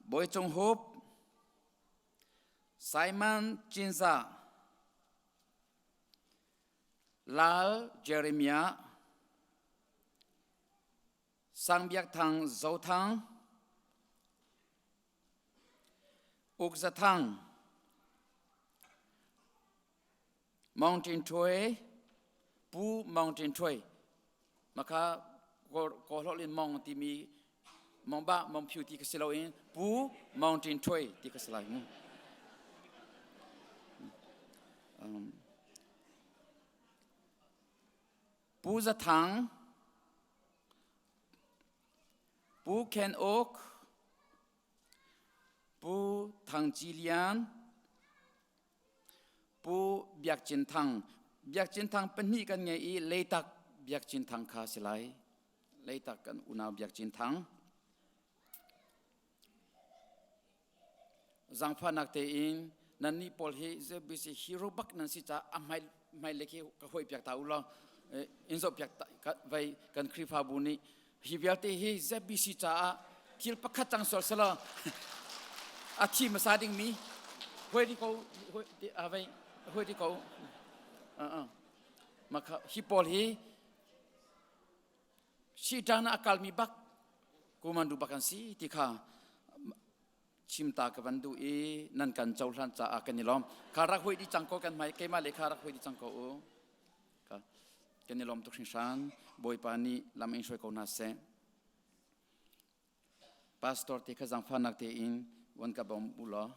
Bawi Cung Hup, Simon Cinzah, Lal Jeremiah, Sang Biak Thang Zo Thang, Uk Za Thang, Mountain Ṭhuai, Pu Mountain Ṭhuai, maka kawhlawh in mong timi mong ba mong phiu ti ka si loin Pu Mountain Ṭhuai ti ka si lai mu. Pu Za Thang, Pu Ken Ok, Pu Thang Ci Lian, Pu Biak Cin Thang. Biak Cin Thang pahnih kan ngei i Leitak Biak Cin Thang kha si lai. Leitak kan unau Biak Cin Thang. Zangfahnak tein nan nih pawl hi ZBC hero bak nan si ca a hmai hmai le khi ka hoi piak ta u law in zoh piak vai kan Khrihfabu nih Hi vialte hi ZBC caah thil pakhat cang sual selaw a thi hmasa dingmi huai di ko huai huai di ko makha hi pawl hi siṭan a kalmi bak kumandu bak an si ti kha chimta ka van duh i nan kan cohlan caah kan i lawm kha rak hui di cang ko kan hmai keimah le kha rak hui di cang ko u Kan i lawm tuk hringhran. Bawipa nih lam in hruai ko hna seh. Pastor te kha zaangfahnak tein von ka bawm u law.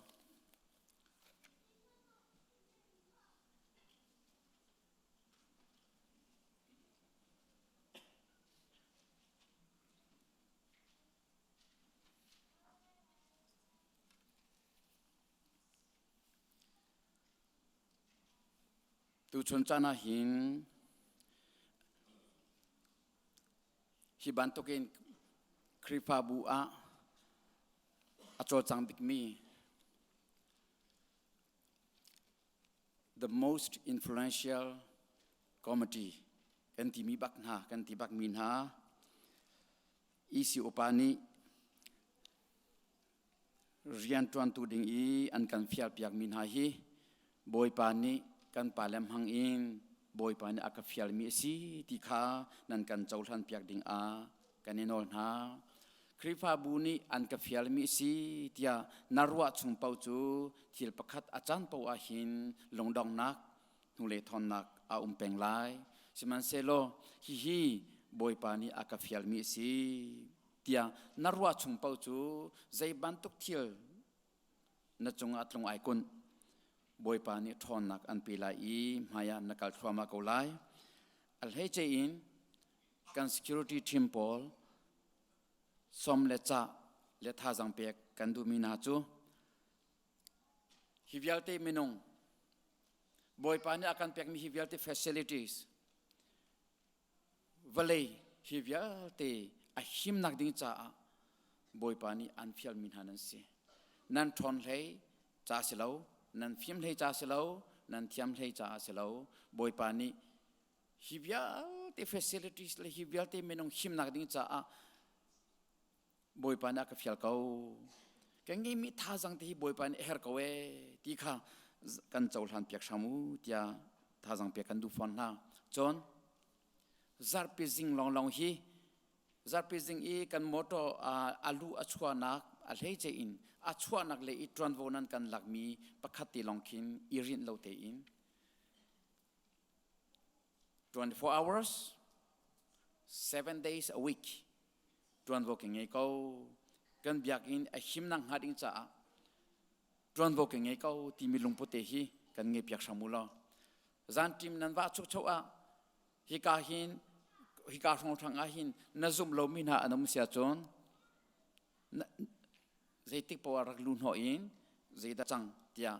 Tuchun caan ah hin hi bantukin Khrihfabu ah a cawlcang bikmi the most influential committee kan timi bak hna kan ti bak mi hna EC upa nih rianṭuantu ding i an kan fialpiakmi hna hi Bawipa nih kan pale hmang in Bawipa nih a ka fialmi a si ti kha nan kan cohlanpiak ding ah kan i nawl hna. Khrihfabu nih an ka fialmi a si tiah na ruah chung paoh cu thil pakhat a caan paoh ah hin lungdonghnak hnulei thawnnak a um peng lai. Sihmanhsehlaw hihi Bawipa nih a ka fialmi a si tiah na ruah chung paoh cu zei bantuk thil na cungah tlung ai kun. Bawipa nih ṭhawnnak an pe lai i hmaiah na kal thluahmah ko lai. A hleice in kan security team pawl som le cah le thazang pek kan duhmi hna cu hi vialte minung Bawipa nih a kan pekmi hi vialte facilities vawlei hi vialte a himnak ding caah Bawipa nih an fialmi hna nan si. Nan ṭhawn hlei ca si lo, nan fim hlei ca si lo, nan thiam hlei caah si lo. Bawipa nih hi vialte facilities le hi vialte minung himnak ding caah Bawipa nih a ka fial ko. Ka ngeimi thazang te hi Bawipa nih a herh ko ee ti kha kan cohlan piak hram u tiah thazang pek kan duh fawn hna. Cun zarhpi zing lawnglawng hi zarhpi zing i kan motor a lu a chuahnak a hleice in a chuahnak le i ṭuanvo nan kan lakmi pakhat te lawng khin i rinh lo tein 24 hours 7 days a week ṭuanvo ka ngei ko. Kan biakinn a himnak hnga ding caah ṭuanvo ka ngei ko timi lungput te hi kan ngei piak hram u law. Zanṭim nan vah chukcho ah hika hin hika hrawnghrang ah hin na zumh lomi hna an um si ahcun zeitik poah rak lu hnawh in zeidah cang tiah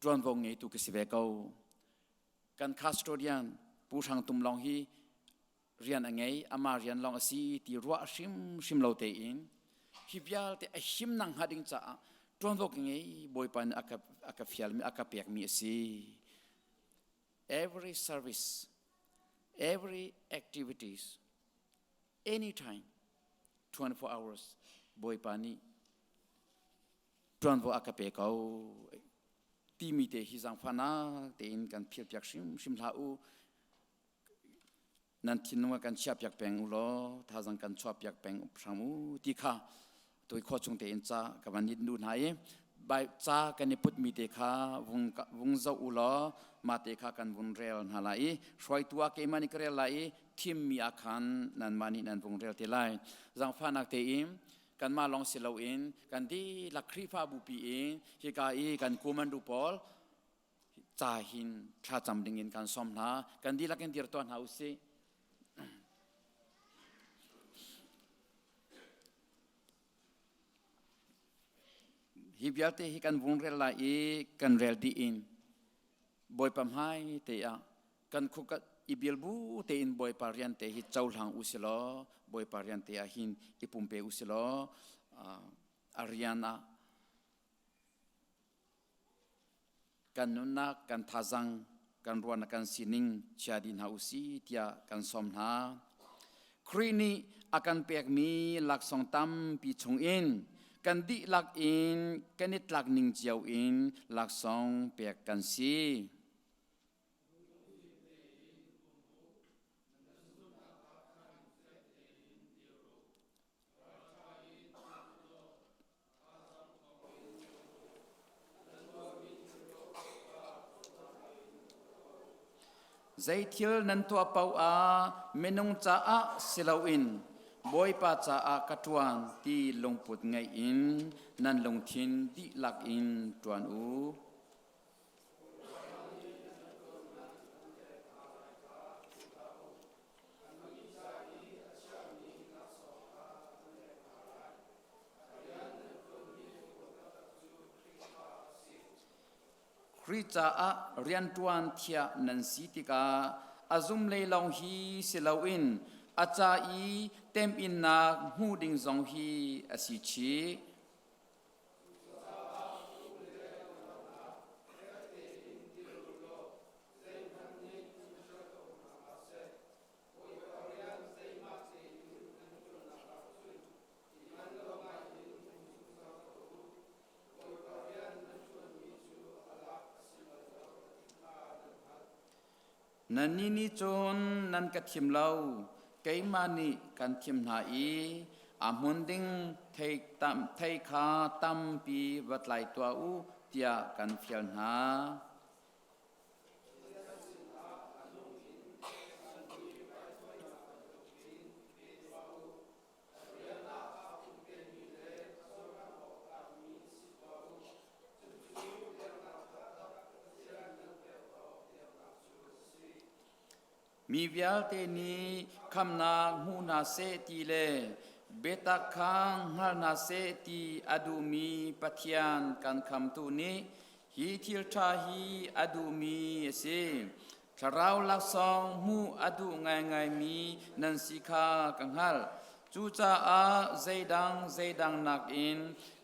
ṭuanvo ngeitu ka si ve ko. Kan custodian Pu Hrang Tum Long hi rian a ngei, amah rian lawng a si ti ruah hrimhrim lo tein hi vialte a himnak hnga ding caah ṭuanvo ka ngei Bawipa nih a ka fialmi a ka pekmi a si. Every service, every activities, anytime, 24 hours Bawipa nih ṭuanvo a ka pe ko timi te hi zaangfahnak tein kan philpiak hrimhrim hlah u. Nan thinlung ah kan chiahpiak peng u law thazang kan chuahpiak peng hram u ti kha tui khua chung tein ca ka van nit nu hna i bai ca kan i putmi te kha vung vung zoh u law mah te kha kan vun rel hna lai i hruaitu ah keimah nih ka rel lai i thimmi ah khan nanmah nih nan vung rel te lai. Zaangfahnak tein kanmah lawng si loin kan dihlak Khrihfabu pi in hika i kan kumandu pawl ca hin thlacam ding in kan sawm hna. Kan dihlak in dir tuah hna usih. Hi vialte hi kan vung rel lai i kan rel dih in Bawipa hmai te ah kan khuk i bil bu tein Bawipa rian te hi cohlang u si law Bawipa rian te ah hin i pumpe u si law a rian ah kan nunnak kan thazang kan ruahnak kan sining chia dih hna u si tiah kan sawm hna. Khrih nih a kan pekmi laksawng tampi chungin kan dihlak in kan i tlak ning cio in laksawng pek kan si. Zeithil nan tuah paoh ah minung caah si loin Bawipa caah ka ṭuan ti lungput ngeih in nan lungthin dihlak in ṭuan u. Khrih caah rianṭuan thiah nan si tikah a zum lei lawng hi si loin a ca i temhinnak hmuh ding zong hi a si chih. Nannih nih cun nan ka thim lo, keimah nih kan thim hna i a hmun ding thei kha tampi va tlai tuah u tiah kan fial hna. Mi vialte nih khamnak hmu hna seh ti le biatak kha hngal hna seh ti a duhmi Pathian kan khamtu nih hi thil ṭha hi a duhmi a si. Thlarau laksawng hmuh a duh ngaingaimi nan si kha ka hngalh. Cucaah zeidang zeidang nakin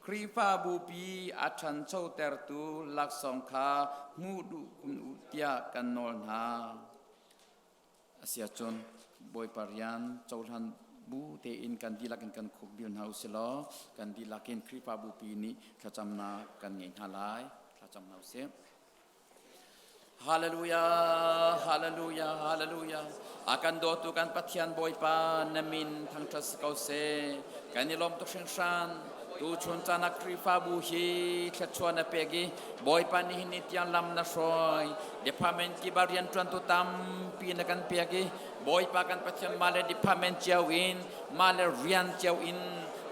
Khrihfabupi a ṭhanchotertu laksawng kha hmuh duh kun u tiah kan nawl hna. Asiahcun Bawipa rian cohlan bu tein kan dihlak in kan khuk bil hna u si law kan dihlak in Khrihfabupi nih thlacamnak kan ngei hna lai. Thlacam hna u sih. Hallelujah, hallelujah, hallelujah. A kan dawtu kan Pathian Bawipa na min thangṭhat si ko seh. Kan i lawm tuk hringhran. Tu chun caan ah Khrihfabu hi thluachuah na pek i Bawipa nihin ni tiang lam na hruai. Department kip ah rianṭuantu tampi na kan pek i Bawipa kan Pathian mah le department cio in, mah le rian cio in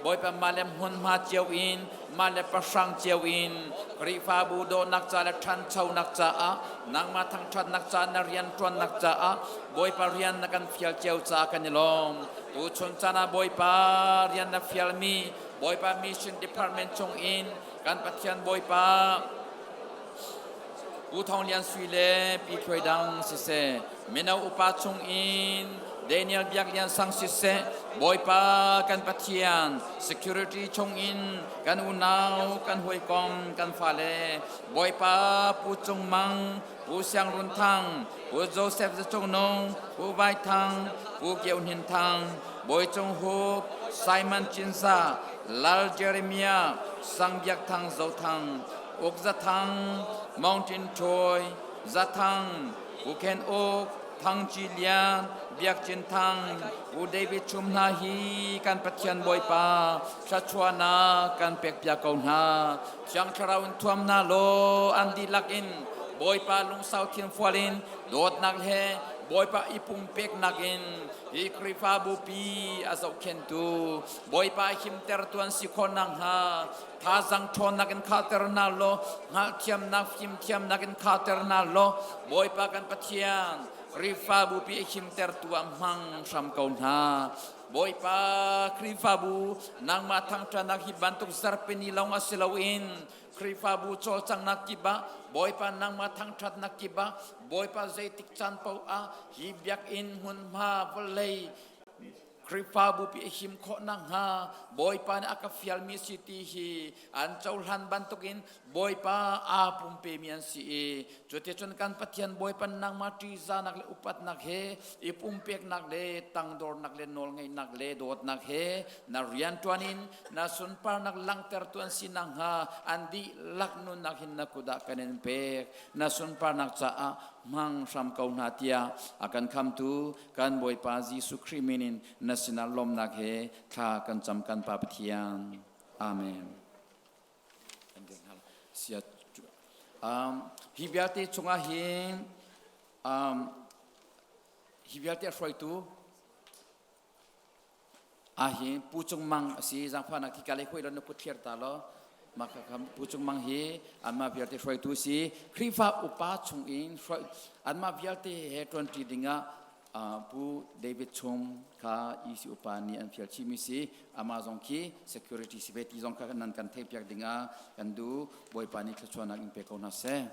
Bawipa mah le hmunhma cio in mah le pahrang cio in Khrihfabu dawhnak ca le ṭhanchonak caah nangmah thangṭhatnak ca na rianṭuannak caah Bawipa rian na kan fial cio caah kan i lawm. Tuchun caan ah Bawipa rian na fialmi Bawipa Mission Department chung in kan Pathian Bawipa Pu Thawng Lian Sui le Pi Thluai Dang siseh, mino upa chung in Daniel Biak Lian Sang siseh, Bawipa kan Pathian security chung in kan unau, kan hawikom, kan fale, Bawipa Pu Cung Mang, Pu Siang Run Thang, Pu Joseph Za Cung Nung, Pu Vai Thang, Pu Kio Hnin Thang, Bawi Cung Hup, Simon Cinza, Lal Jeremiah, Sang Biak Thang Zo Thang, Uk Za Thang, Mountain Ṭhawi, Za Thang, Pu Khen Uk, Thang Ci Lian, Biak Cin Thang, Pu David Chum hna hi kan Pathian Bawipa thluachuahnak kan pekpiak ko hna. Thiang Thlarau in thuam hna law an dihlak in Bawipa lungsau thinfual in dawtnak he Bawipa i pumpeknak in hi Khrihfabu pi a zohkhenhtu Bawipa himtertu an si khawh nakhnga Thazang ṭhawnnak in khahter hna law hngalhthiamnak fimthiamnak in khahter hna law Bawipa kan Pathian Khrihfabu pi a himtertu ah hmang hram ko hna. Bawipa Khrihfabu nangmah thangṭhatnak hi bantuk zarhpini lawng a si loin Khrihfabu cawlcanghnak kip ah Bawipa nangmah thangṭhatnak kip ah Bawipa zeitik caan paoh ah hi biakinn hmunhma vawlei Khrihfabu pi a him khawh nakhnga Bawipa nih a ka fialmi si ti hi an cohlan bantukin Bawipa aa pumpemi an si i cuticun kan Pathian Bawipa nangmah ṭihzahnak le upatnak he i pumpeknak le tangdornak le nawlngeihnak le dawtnak he na rianṭuan in na sunparnak langhtertu an si nakhnga an dihlak nunnak hin na kut ah kan in pek na sunparnak caah hmang hram ko hna tiah a kan khamtu kan Bawipa Jesuh Khrih min in na sinah lawmnak he thla kan cam kan Pa Pathian. Amen. Um, hi vialte chungah hin um, hi vialte a hruaitu a hi Pu Cung Mang a si zangfahnak khi ka le hoi lo na put thliar ta law mah kha Pu Cung Mang hi anmah vialte hruaitu si Khrihfa upa chung in hruai anmah vialte he ṭuanṭi dingah Pu David Chung kha EC upa nih an fial chihmi si amah zong khi security si ve ti zong kha nan kan theihpiak dingah kan duh Bawipa nih thluachuahnak in pe ko hna seh.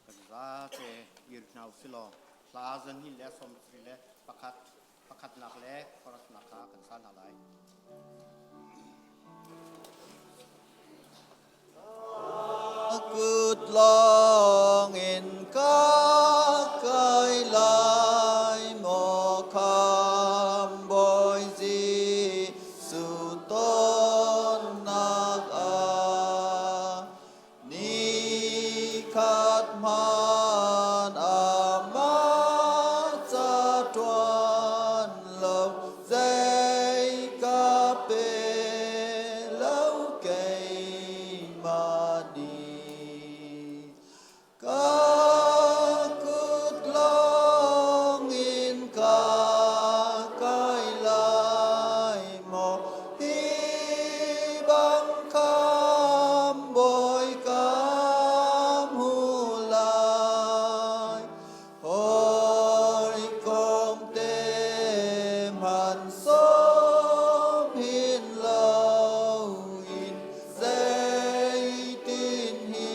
Kan zate ir hna usilaw hla 231 pakhatnak le paratnak kha kan sa hna lai. Kut lawng in ka kai lai maw kham Bawi Jesuh tonnak ah Nikhat hmanh amah ca ṭuan lo zei ka pe lo keimah nih. Ka kut lawng in ka kai lai maw hi bang kham bawi ka hmu lai. Hawikom te hmanh sawm hin loin zeitin hi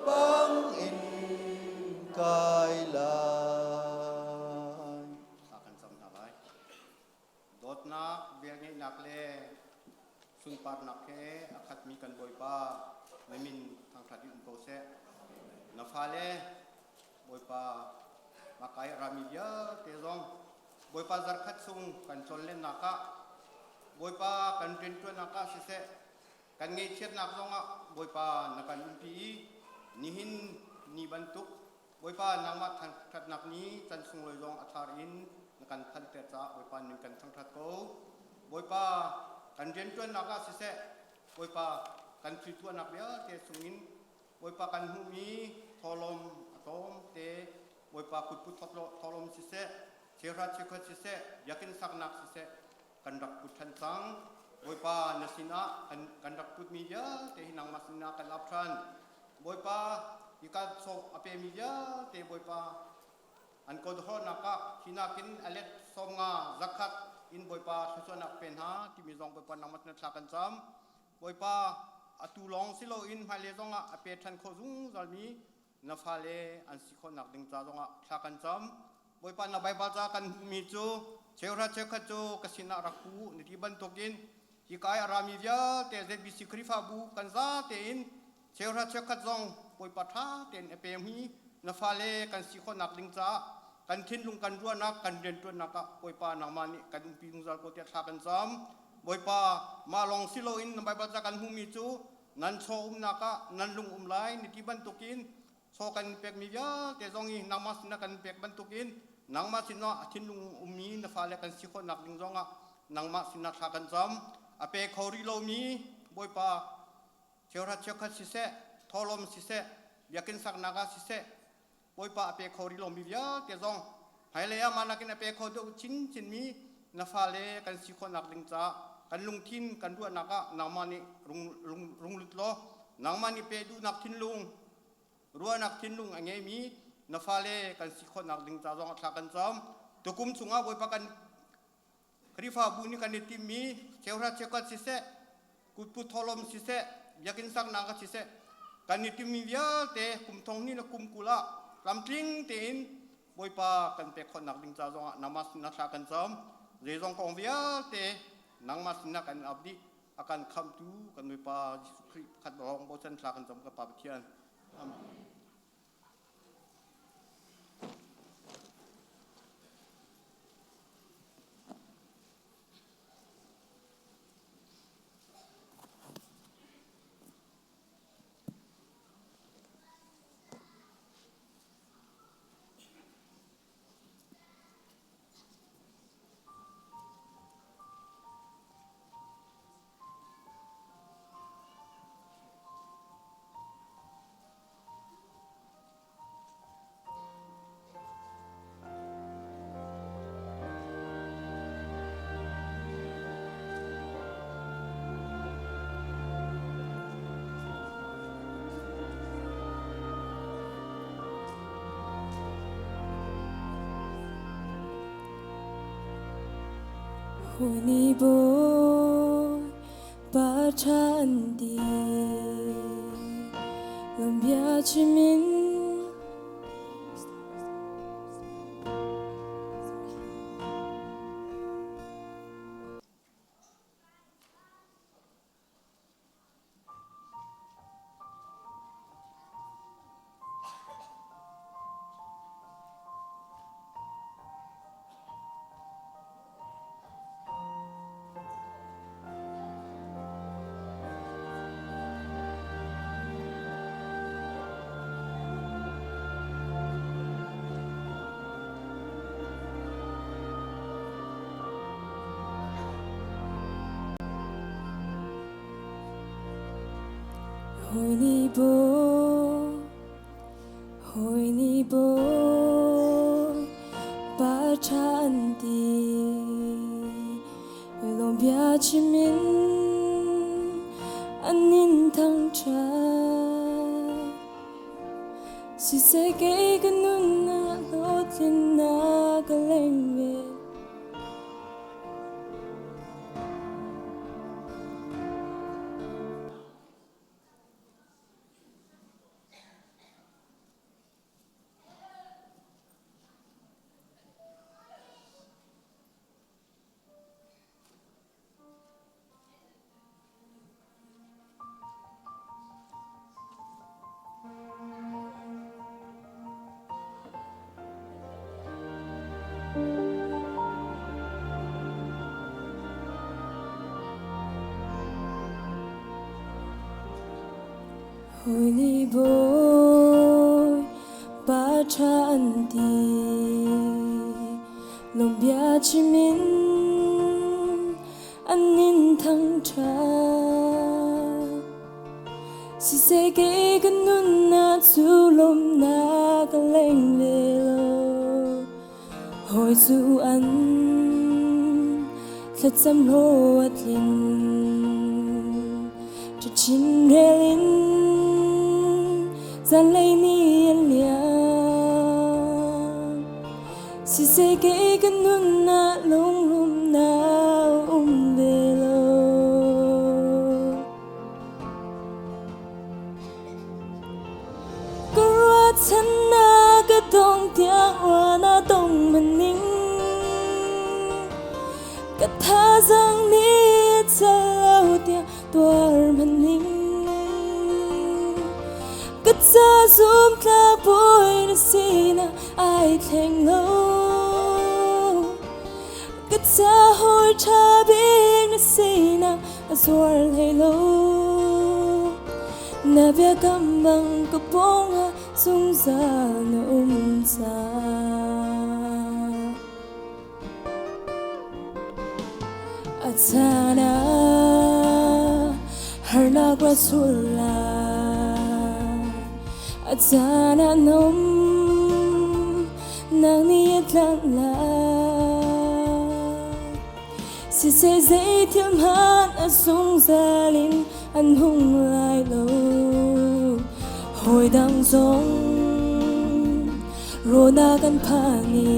bang in kai lai. Thla kan cam hna lai. Dawtnak, velngeihnak le sunparnak he a khatmi kan Bawipa na min thangṭhat in um ko seh. Na fale Bawipa makai a rami vialte zong Bawipa zarkhat chung kan tlonlennak ah Bawipa kan rianṭuannak ah siseh, kan ngaihchiatnak zongah Bawipa na kan umpi i nihin ni bantuk Bawipa nangmah thangṭhatnak ni can sunglawi zong a thar in na kan phanhter caah Bawipa nin kan thangṭhat ko. Bawipa kan rianṭuannak ah siseh, Bawipa kan thil tuahnak vialte chungin Bawipa kan hmuhmi thawhlawm a tlawmte Bawipa kutput thawhlawm siseh, cheuhra cheukhat siseh, biakinn saknak siseh, kan rak put ṭhan cang. Bawipa na sinah kan rak putmi vialte hi nangmah sinah kan ap ṭhan. Bawipa hika sawh a pemi vialte Bawipa an kawlhawlnak ah hi nakin a let 50 zakhat in Bawipa thluachuahnak pe hna timi zong Bawipa nangmah sinah thla kan cam. Bawipa atu lawng si loin hmailei zongah a pe ṭhan khawh zungzalmi na fale an si khawhnak ding ca zongah thla kan cam. Bawipa na Baibal ca kan hmuhmi cu cheuhra cheukhat cu ka sinah rak pu na ti bantukin hika i a rami vialte ZBC Khrihfabu kan za tein cheuhra cheukhat zong Bawipa ṭha tein a pemi na fale kan si khawhnak ding caah kan thinlung kan ruahnak kan rianṭuannak ah Bawipa nangmah nih kan umpi zungzal ko tiah thla kan cam. Bawipa mah lawng si loin na Baibal ca kan hmuhmi cu nan chaw umnak ah nan lung um lai na ti bantukin chaw kan pekmi vialte zong hi nangmah sinah kan pek bantukin nangmah sinah a thinlung ummi na fale kan si khawhnak ding zongah nangmah sinah thla kan cam. A pe kho rih lomi Bawipa cheuhra cheukhat siseh, thawhlawm siseh, biakinn saknak ah siseh, Bawipa a pe kho rih lomi vialte zong hmailei ah mah nakin a pe kho deuh chinchinmi na fale kan si khawhnak ding caah kan lungthin kan ruahnak ah nangmah nih rung lut law nangmah nih pe duhnak thinlung ruahnak thinlung a ngeimi na fale kan si khawhnak ding ca zong ah thla kan cam. Tukum chungah Bawipa kan Khrihfabu nih kan i timhmi cheuhra cheukhat siseh, kutput thawhlawm siseh, biakinn saknak ah siseh, kan i timhmi vialte kum thong hnih le kum 20 ah tlamtling tein Bawipa kan pek khawhnak ding ca zongah nangmah sinah thla kan cam. Zeizong kong vialte nangmah sinah kan ap dih. A kan khamhtu kan Bawipa Jesuh Khrih khat lawng bochan thla kan cam ka Pa Pathian. Amen. Huni bo pa ṭhan ti Lawm bia chimin Hoi bo hoi ni bo pa ṭhan ti lawm bia chimin an nin thang ṭha siseh kei ka nunnak hlawhtlinnak ka leng ve. Hawi nih bawi pa ṭha an ti, lawmbia chim in an in thangṭhat. Siseh kei ka nunnak cu lawmhnak a leng ve lo. Hawi cu an thlacam hlawh a tlin. Ṭachin rel in zanlei ni an liam. Siseh kei ka nunnak lunglawmhnak um ve lo. Ka ruahchannak ka dong tiang ruah na dong maning. Ka thazaang nih cal lo tiang tuar maning. Ka ca zumtlak bawi na sinak ai thleng lo. Ka ca hawi ṭha bik na sinak a zuar hlei lo. Na biakam bang ka pawngah zungzal na um cang. A caan ah harnak ra sul lai. A caan ah nom nang nih a tlanh lai. Siseh zeithil hmanh a zungzal in an hung lai lo. Hawi dang zong rawnak an phan i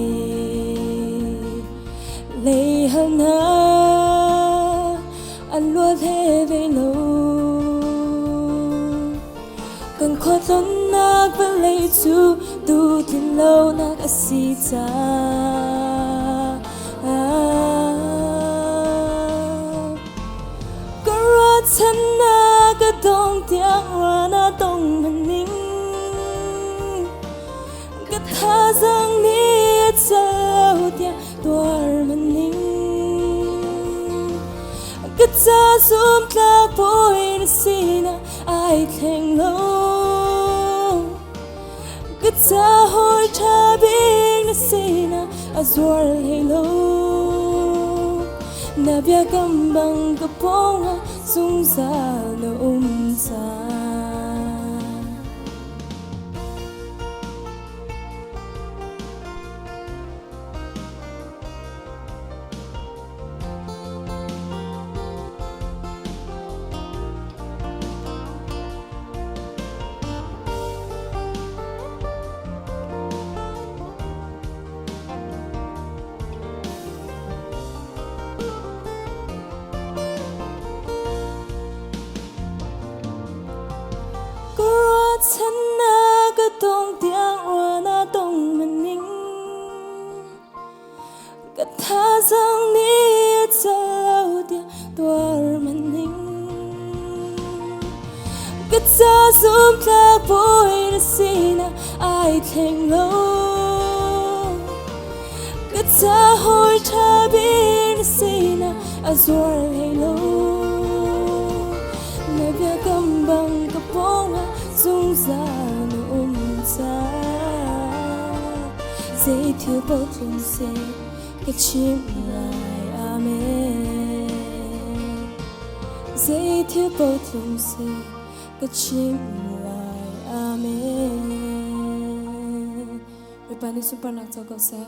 leihal hna an luat he ve lo. Kan khualtlawnnak vawlei cu duhtlin lonak a si caah ka ruahchannak a dong tiang ruah na dong hmanning ka thazaang nih a cal lo tiang tuar hmanning ka ca zumtlak bawi na sinak ai thleng lo. Ka ca hawi ṭha bik na sinak a zuar hlei lo. Na biakam bang ka pawngah zungzal na um cang. Ka ruahchannak ka dong tiang ruah na dong maning. Ka thazaang nih a cal lo tiah tuar maning. Ka ca zumtlak bawi na sinak ai thleng lo. Ka ca hawi ṭha bik na sinak a zuar hlei lo. Na biakam bang ka pawngah zungzal na um cang. Zei thil paoh tlung seh ka chimh lai. Amen. Zei thil paoh tlung seh ka chimh lai. Amen. Bawipa nih sunparnak co ko seh.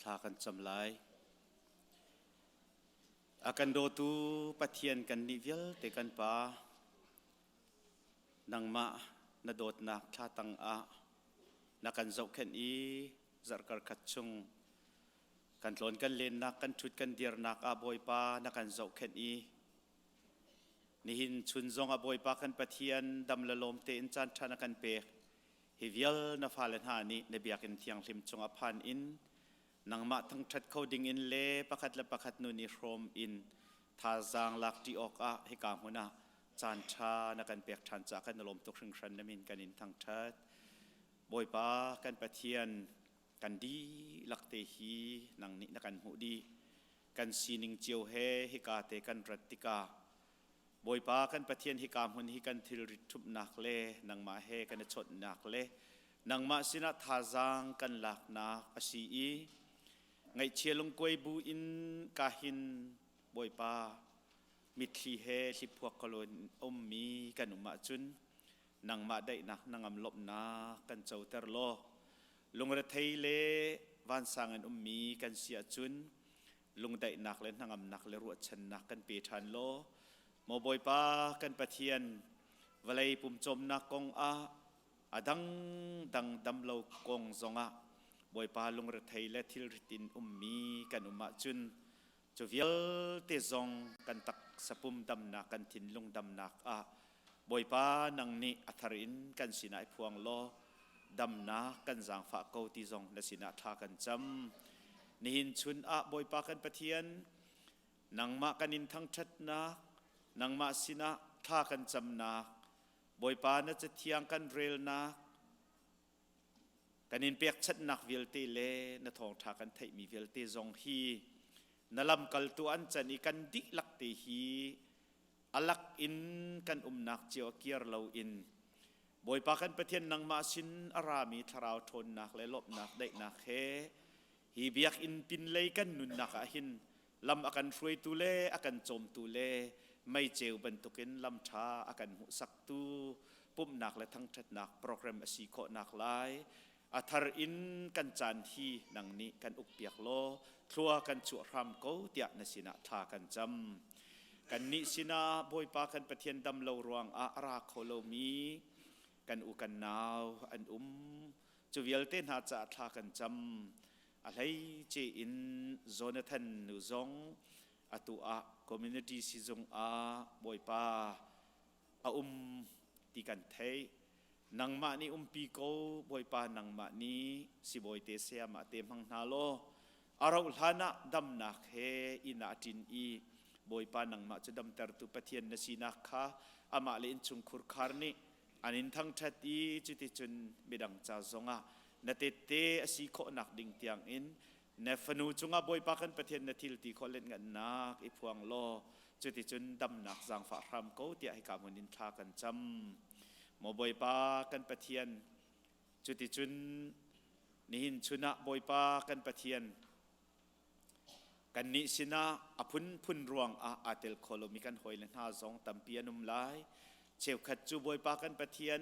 Thla kan cam lai. A kan dawtu Pathian kan nih vialte kan Pa, nangmah na dawtnak thla tang ah na kan zohkhenh i zarhkar khat chung kan tlawn kan lennak kan ṭhut kan dirnak ah Bawipa na kan zohkhenh i Nihin chun zong ah Bawipa kan Pathian dam le lawm tein caan ṭha na kan pek. Hi vial na fale hna nih na biakinn thianghlim cungah phan in nangmah thangṭhat kho ding in le pakhat le pakhat nun i hrawm in thazaang lak ṭi awkah hika hmun ah Caan ṭha na kan pek ṭhan caah kan i lawm tuk hringhran na min kan in thangṭhat. Bawipa kan Pathian kan dihlak te hi nang nih na kan hmuh dih. Kan sining cio he hika te kan rat tikah Bawipa kan Pathian hika hmun hi kan thilrit ṭhumhnak le nangmah he kan i chawnhnak le nangmah sinah thazaang kan laknak a si i ngaihchia lungkuai bu in ka hin Bawipa mitthli he hliphuak kalawn ummi kan um ahcun nangmah daihnak nangam lawmhnak kan coter law lungrethei le vansang in ummi kan si ahcun lungdaihnak le hnangamnak le ruahchannak kan pe ṭhan law maw Bawipa kan Pathian vawlei pumcawmnak kong ah a dangdang damlo kong zongah Bawipa lungrethei le thilrit in ummi kan um ahcun cu vialte zong kan taksa pum damnak kan thinlung damnak ah Bawipa nang nih a thar in kan sinah i phuang law damnak kan zaangfah ko ti zong na sinah thla kan cam. Nihin chun ah Bawipa kan Pathian nangmah kan in thangṭhatnak nangmah sinah thla kan camnak Bawipa na cathiang kan relnak Kan in pekchanhnak vialte le na thawngṭha kan theihmi vialte zong hi na lamkaltu an can i kan dihlak te hi a lak in kan umnak cio a kir loin Bawipa kan Pathian nangmah sin a rami thlarau ṭhawnnak le lawmhnak daihnak he hi biakinn pinlei kan nunnak ah hin lam a kan hruaitu le a kan cawmtu le meiceu bantukin lam ṭha a kan hmuhsaktu pumhnak le thangṭhatnak program a si khawhnak lai a thar in kan caan hi nang nih kan ukpiak law thlua kan chuah hram ko tiah na sinah thla kan cam. Kannih sinah Bawipa kan Pathian dam lo ruangah a ra kho lomi kan u kan nau an um. Cu vialte hna caah thla kan cam. A hleice in Jonathan nu zong atu ah community sizung ah Bawipa a um ti kan theih. Nangmah nih umpi ko, Bawipa nangmah nih sibawi te sayamah te hmang hna law a rauh hlan ah damnak he inn ah a ṭin i Bawipa nangmah cu damtertu Pathian na sinak kha amah le innchungkhur khar nih an in thangṭhat i cuticun midang ca zongah na tette a si khawhnak ding tiangin na fanu cungah Bawipa kan Pathian na thil ti khawh lenhngannak i phuang law cuticun damnak zaangfah hram ko tiah hika hmun in thla kan cam. Maw Bawipa kan Pathian, cuticun nihin chun ah Bawipa kan Pathian kannih sinah a phunphun ruang ah aa tel kho lomi kan hawile hna zong tampi an um lai. Cheukhat cu Bawipa kan Pathian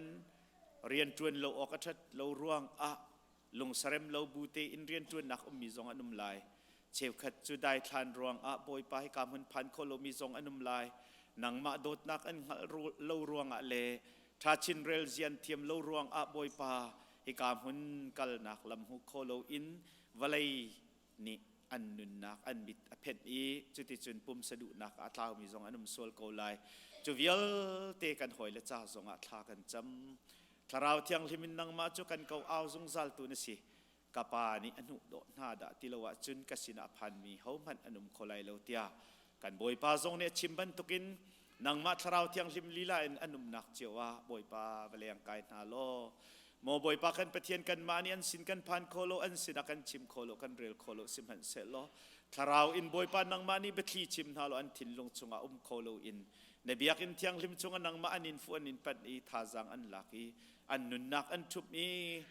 rian ṭuan lo awk a ṭhat lo ruang ah lungsarem lo bu tein rianṭuannak ummi zong an um lai. Cheukhat cu daithlan ruangah Bawipa hika hmun phan kho lomi zong an um lai. Nangmah dawtnak an hngalh lo ruangah le ṭha chin rel zian thiam lo ruangah Bawipa hika hmun kalnak lam hmu kho loin vawlei nih an nunnak an mit a phenh i cuticun pumsa duhnak ah a tlaumi zong an um sual ko lai. Cu vialte kan hawile ca zongah thla kan cam. Thlarau Thianghlim in nangmah cu kan ko au zungzal tu na si. Ka pa nih a hnuh dawh hna dah ti lo ahcun ka sinah a phanmi hohmanh an um kho lai lo tiah kan Bawipa zong nih a chim bantukin nangmah Thlarau Thianghlim lila in an umnak cio ah Bawipa va leng kai hna law Maw Bawipa kan Pathian kanmah nih an sin kan phan kho lo an sinah kan chim kho lo kan rel kho lo sihmanhsehlaw Thlarau in Bawipa nangmah nih biathli chim hna law an thinlung chungah um kho lo in na biakinn thianghlim chungah nangmah an in fuh an in panh i thazaang an lak i an nunnak an ṭhumh i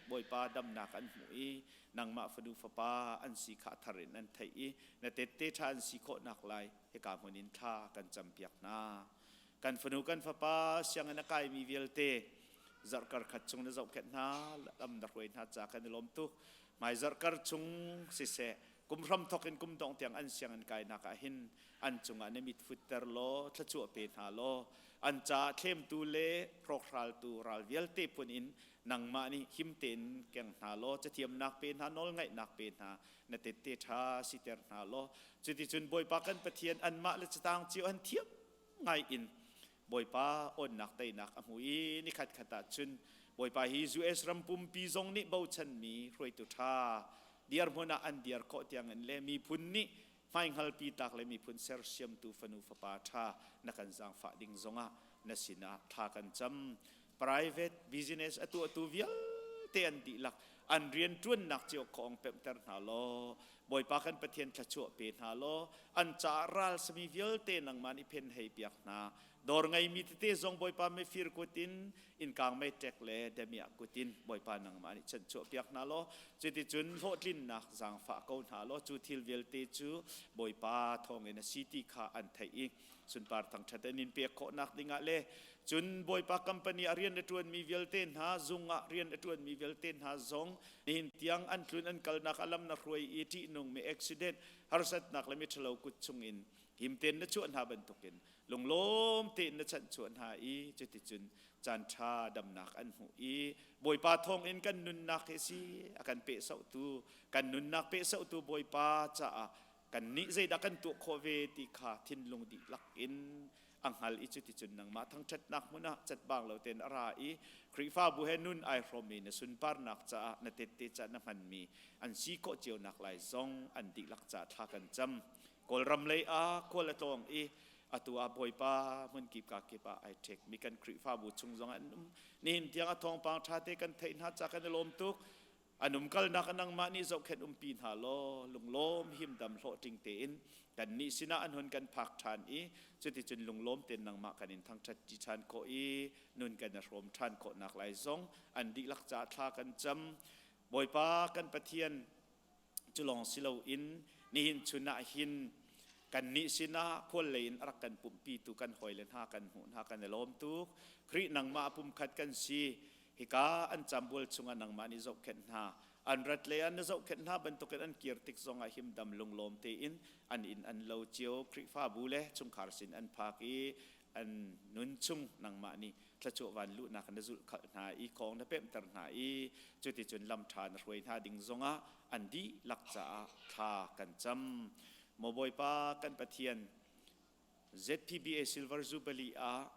Bawipa damnak an hmuh i nangmah fanu fapa an si kha thar in an theih i na tette ṭha an si khawhnak lai hika hmun in thla kan campiak hna. Kan fanu kan fapa sianginn a kaimi vialte zarhkar khat chung na zohkhenh hna lam na hruai hna ca kan i lawm tuk. Hmai zarhkar chung siseh kum hram thawk in kum dongh tiang an sianginn kainak ah hin an cungah na mit futter law thluachuah pe hna law an caah thlemtu le hrawkhraltu ral vialte phun in nangmah nih him tein keng hna law cathiamnak pe hna nawlngaihnak pe hna na tette ṭha siter hna law cuticun Bawipa kan Pathian anmah le catang cio an thiam ngai in Bawipa awnnak teinak a hmu i nikhat khat ah cun Bawipa hi US ram pumpi zong nih bochanmi hruaitu ṭha dirhmun ah an dir khawh tiangin le miphun nih hmaihngalpi tlak le miphun sersiamtu fanu fapa ṭha na kan zaangfah ding zongah. na sinah thla kan cam. Private business a tuahtu vialte an dihlak an rianṭuannak cio khawng pemhter hna law Bawipa kan Pathian thluachuah pe hna law an caah ral sami vialte nangmah nih phen hei piak hna. Dawr ngeimi tete zong Bawipa mifir kut in innkang meiṭek le damiah kut in Bawipa nangmah nih chanhchuah piak hna law cuticun hlawhtlinnak zaangfah ko hna law cu thil vialte cu Bawipa thawngin a si ti kha an theih i sunpar thangṭhat an in pek khawhnak dingah le cun Bawipa company a rian a ṭuanmi vialte hna zung ah rian a ṭuanmi vialte hna zong nihin tiang an tlun an kalnak a lam na hruai i ṭihnungmi accident harsatnak le miṭhalo kut chungin himten na chuah hna bantukin lunglawm tein na chanhchuah hna i cuticun caan ṭha damnak an hmuh i Bawipa thawngin kan nunnak hi si a kan pehsohtu kan nunnak pehsohtu Bawipa caah kannih zeidah kan tuah khawh ve ti kha thinlung dihlak in a hngal i cuticun nangmah thangṭhatnak hmun ah catbang lo tein a ra i Khrihfabu he nun ai hrawm i na sunparnak caah na tette caah na hmanmi an si khawh cio nak lai zong an dihlak caah thla kan cam. Kawlram lei ah khual a tlawng i atu ah Bawipa hmunkip ka kip ah ai ṭhek mi kan Khrihfabu chung zong an um. Nihin tiang a thawngpang ṭha te kan theih hna ca kan i lawm tuk. An umkalnak nangmah nih zohkhenh umpi hna law lunglawm himdam hlawhtling tein kannih sinah an hun kan phak ṭhan i cuticun lunglawm tein nangmah kan in thangṭhat ṭi ṭhan khawh i nun kan i hrawm ṭhan khawhnak lai zong an dihlak caah thla kan cam. Bawipa kan Pathian, cu lawng si loin nihin chun ah hin kannih sinah khual lei in a rak kan pumhpitu kan hawile hna kan hmuh hna kan i lawm tuk. Khrih nangmah pumkhat kan si. Hika an cambual chungah nangmah nih zohkhenh hna. An rat lei ah na zohkhenh hna bantukin an kir tik zongah himdam lunglawm tein an inn an lo cio. Khrihfabu le chungkhar sin an phak i an nun chung nangmah nih thluachuah van luhnak na zulhkhalh hna i khawng na pemhter hna i cuticun lam ṭha na hruai hna ding zongah an dihlak caah thla kan cam. Maw Bawipa kan Pathian, ZPBA Silver Jubilee ah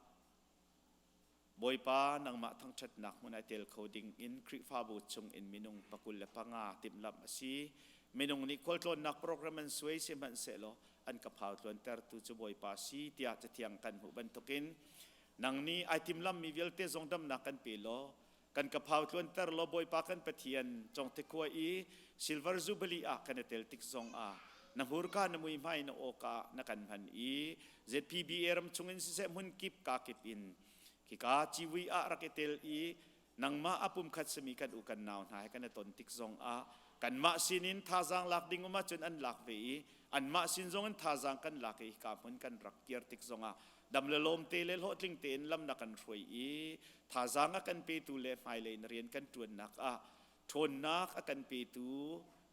Bawipa nangmah thangṭhatnak hmun ah tel kho ding in Khrihfabu chung in minung 25 timhlamh a si. Minung nih khualtlawnnak program an suai sihmanhsehlaw an ka phau tluantertu cu Bawipa si tiah Cathiang kan hmuh bantukin nang nih ai timlammi vialte zong damnak kan pe law kan ka phau tluanter law Bawipa kan Pathian congte khua i Silver Jubilee ah kan i tel tik zong ah na hmurka na muihmai na awka na kan hman i ZPBA ram chungin siseh hmun kip ka kip in khika civui ah rak i tel i nangmah a pumkhat simi kan u kan nau hna he kan i ton tik zong ah kanmah sinin thazaang lak ding um ahcun an lak ve i anmah sin zong in thazaang kan lak i hika hmun kan rak kir tik zong ah dam le lawm te le hlawhtling tein lam na kan hruai i thazaang a kan petu le hmailei na rian kan ṭuannak ah ṭhawnnak a kan petu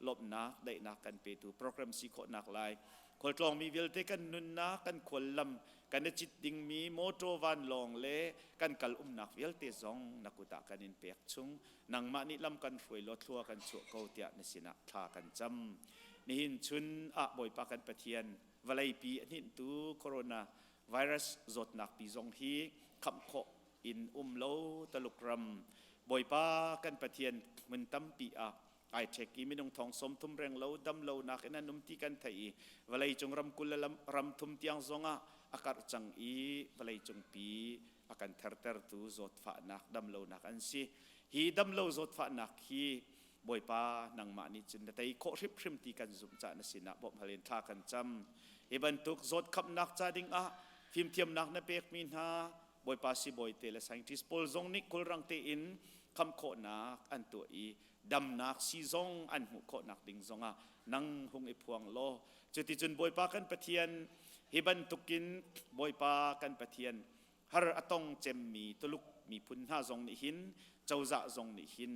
lawmhnak daihnak kan petu program si khawhnak lai khualtlawngmi vialte kan nunnak kan khuallam kan i cit dingmi motor vanlawng le kan kal umnak vialte zong na kut ah kan in pek chung. Nangmah nih lam kan hruai law thlua kan chuah ko tiah na sinah thla kan cam. Nihin chun ah Bawipa kan Pathian, vawleipi a hninhtu corona virus zawtnak pi zong hi khamh khawh in um lo. Taluk ram, Bawipa kan Pathian, hmun tampi ah ai ṭhek i minung thong 30 reng lo dam lonak in an um ti kan theih i vawleicung ram 20 le ram thum tiang zongah a karh cang i vawleicung pi a kan thertertu zawtfahnak dam lonak an si. Hi dam lo zawtfahnak hi Bawipa nangmah nih cun na tei khawh hrimhrim ti kan zumh caah na sinah bawmh hal in thla kan cam. Hi bantuk zawt khamhnak ca dingah fimthiamnak na pekmi hna Bawipa sibawi te le scientist pawl zong nih khulrang tein khamh khawhnak an tuah i damnak sii zong an hmuh khawhnak ding zongah nang hung i phuang law cuticun Bawipa kan Pathian, hi bantukin Bawipa kan Pathian har a tong cemmi Tuluk miphun hna zong nih hin, cozah zong nih hin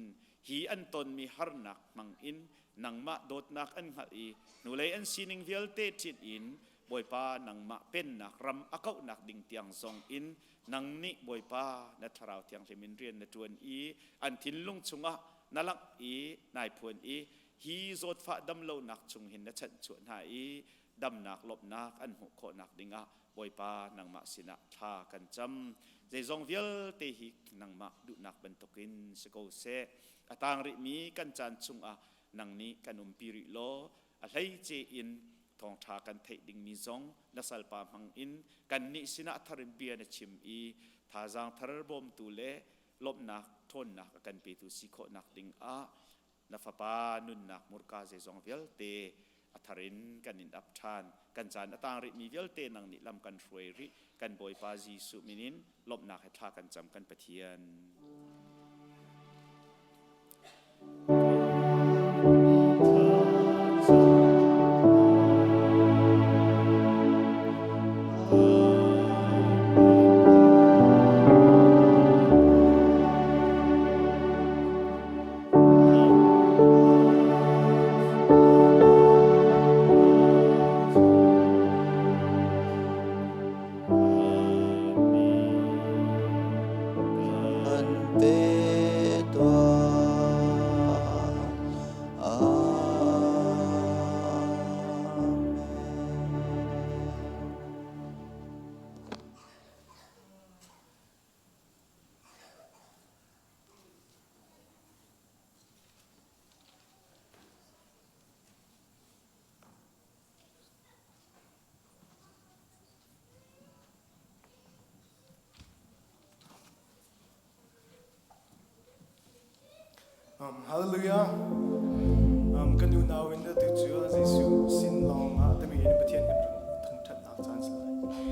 hi an tonmi harnak hmang in nangmah dawtnak an hngalh i hnulei an sining vialte ṭhit in Bawipa nangmah pennak ram a kauhnak ding tiang zong in nang nih Bawipa na Thlarau Thianghlim in rian na ṭuan i an thinlung chungah na langh i nai phuan i hi zawtfah damlonak chung hin na chanhchuah hna i damnak lawmhnak an hmuh khawhnak dingah Bawipa nangmah sinah thla kan cam. Zeizong vialte hi nangmah duhnak bantukin si ko seh. A tang rihmi kan caan chungah nang nih kan umpi rih law a hleice in. Thawngṭha kan theih dingmi zong na salpa hmang in kannih sinah thar in bia na chim i thazaang thar bawmtu le lawmhnak ṭhawnnak a kan petu si khawhnak ding ah na fapa nunnak murka zeizong vialte a thar in kan in ap ṭhan. Kan caan a tang rihmi vialte nang nih lam kan hruai rih. Kan Bawipa Jesuh min in lawmhnak he thla kan cam kan Pathian. An pe tuah. Amen. Hallelujah. Kan unau in atu cu Jesuh sin lawng ah timi in Pathian kan thangṭhatnak caan si lai.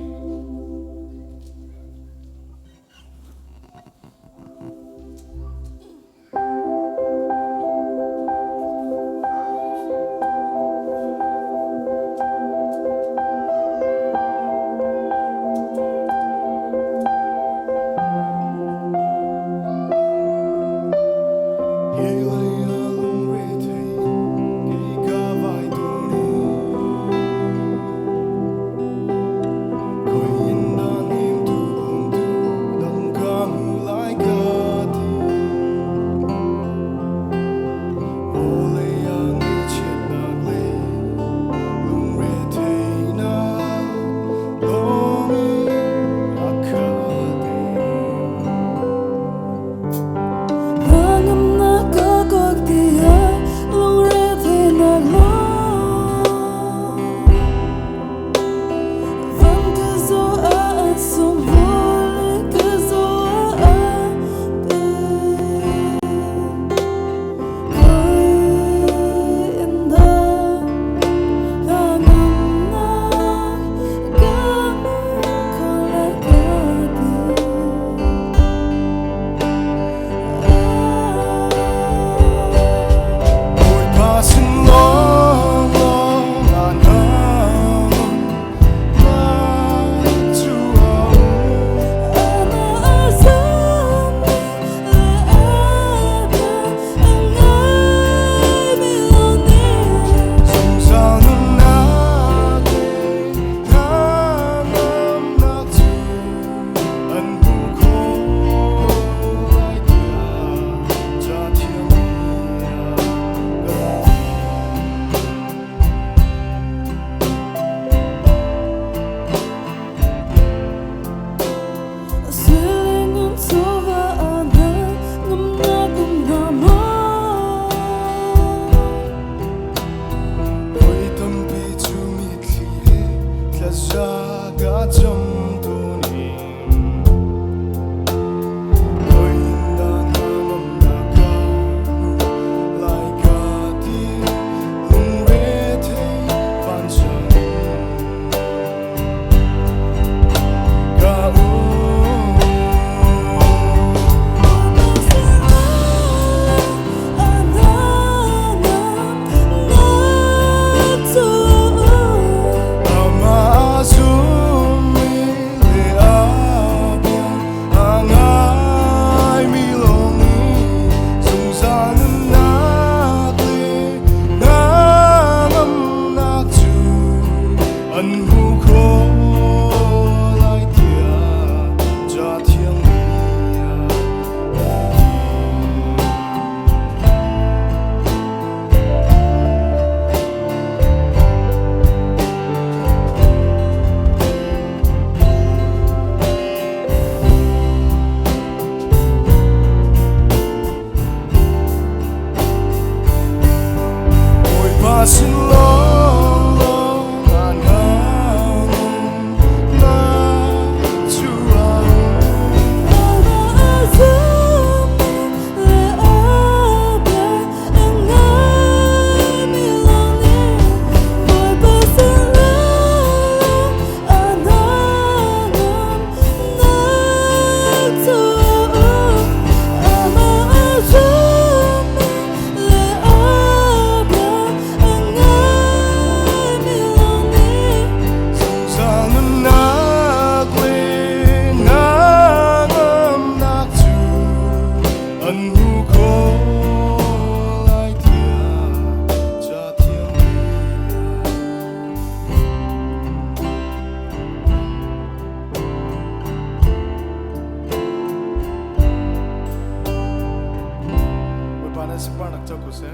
Sunparnak co ko seh.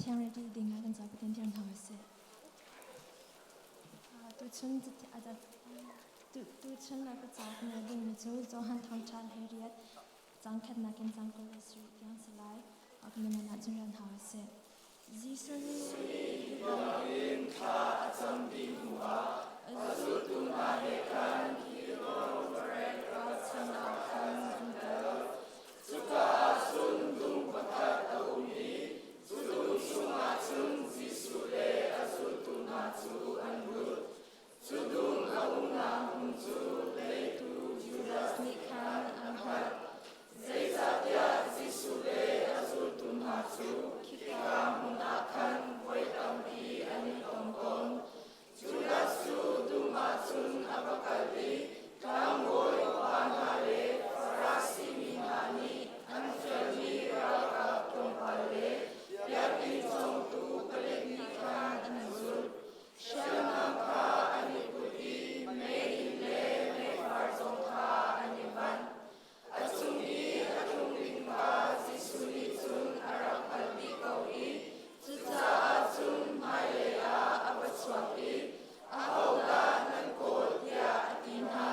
Thiang ready ding ah kan zapi ten thiang hna seh. Tuchun tuchun a ka cauk na ding mi cu Johan Thawngṭha Heriat cang khatnak in cang 27 tiang si lai. Ak na man ah cun rian hau seh. Jesuh nih hi thla a cam dih hnuah a zultu hna he khan Kidron ral chungah khan an kal. Cuka ah cun dum pakhat a um i cu dum chungah cun Jesuh le a zultu hna cu an lut. Cu dum a umnak hmun cu leitu Judas nih khan a hngalh. Zeicahtiah Jesuh le a zultu hna cu khika hmun ah khan voi tampi an i tong tawn. Judas cu dum ah cun a va kal i tlangbawi upa hna le Farasi mi hna nih an fialmi ralkap tlawmpal le biakinn cawngtu palek nih khan an zulh. Hriamnam kha an i put i meiinn le meifar zong kha an i manh. A cung i a tlung ding kha Jesuh nih cun a rak hngalh dih ko i cucaah cun hmailei ah a va chuak i, Ahodah nan kawl? tiah a ti hna.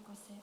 ko seh.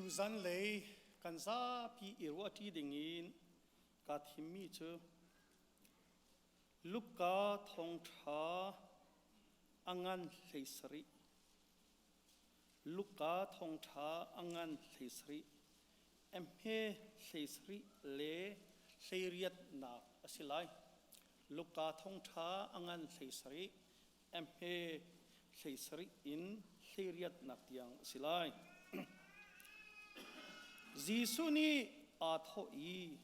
Tu zanlei kan zapi i ruahṭi dingin kaa thimmi cu Luka thawngṭha a ngan 17. Luka thawngṭha a ngan 17, a hme 17 le hleiriatnak a si lai. Luka thawngṭha a ngan 17, a hme 17 in hleiriatnak tiang a si lai. Jesuh nih aa thawh i,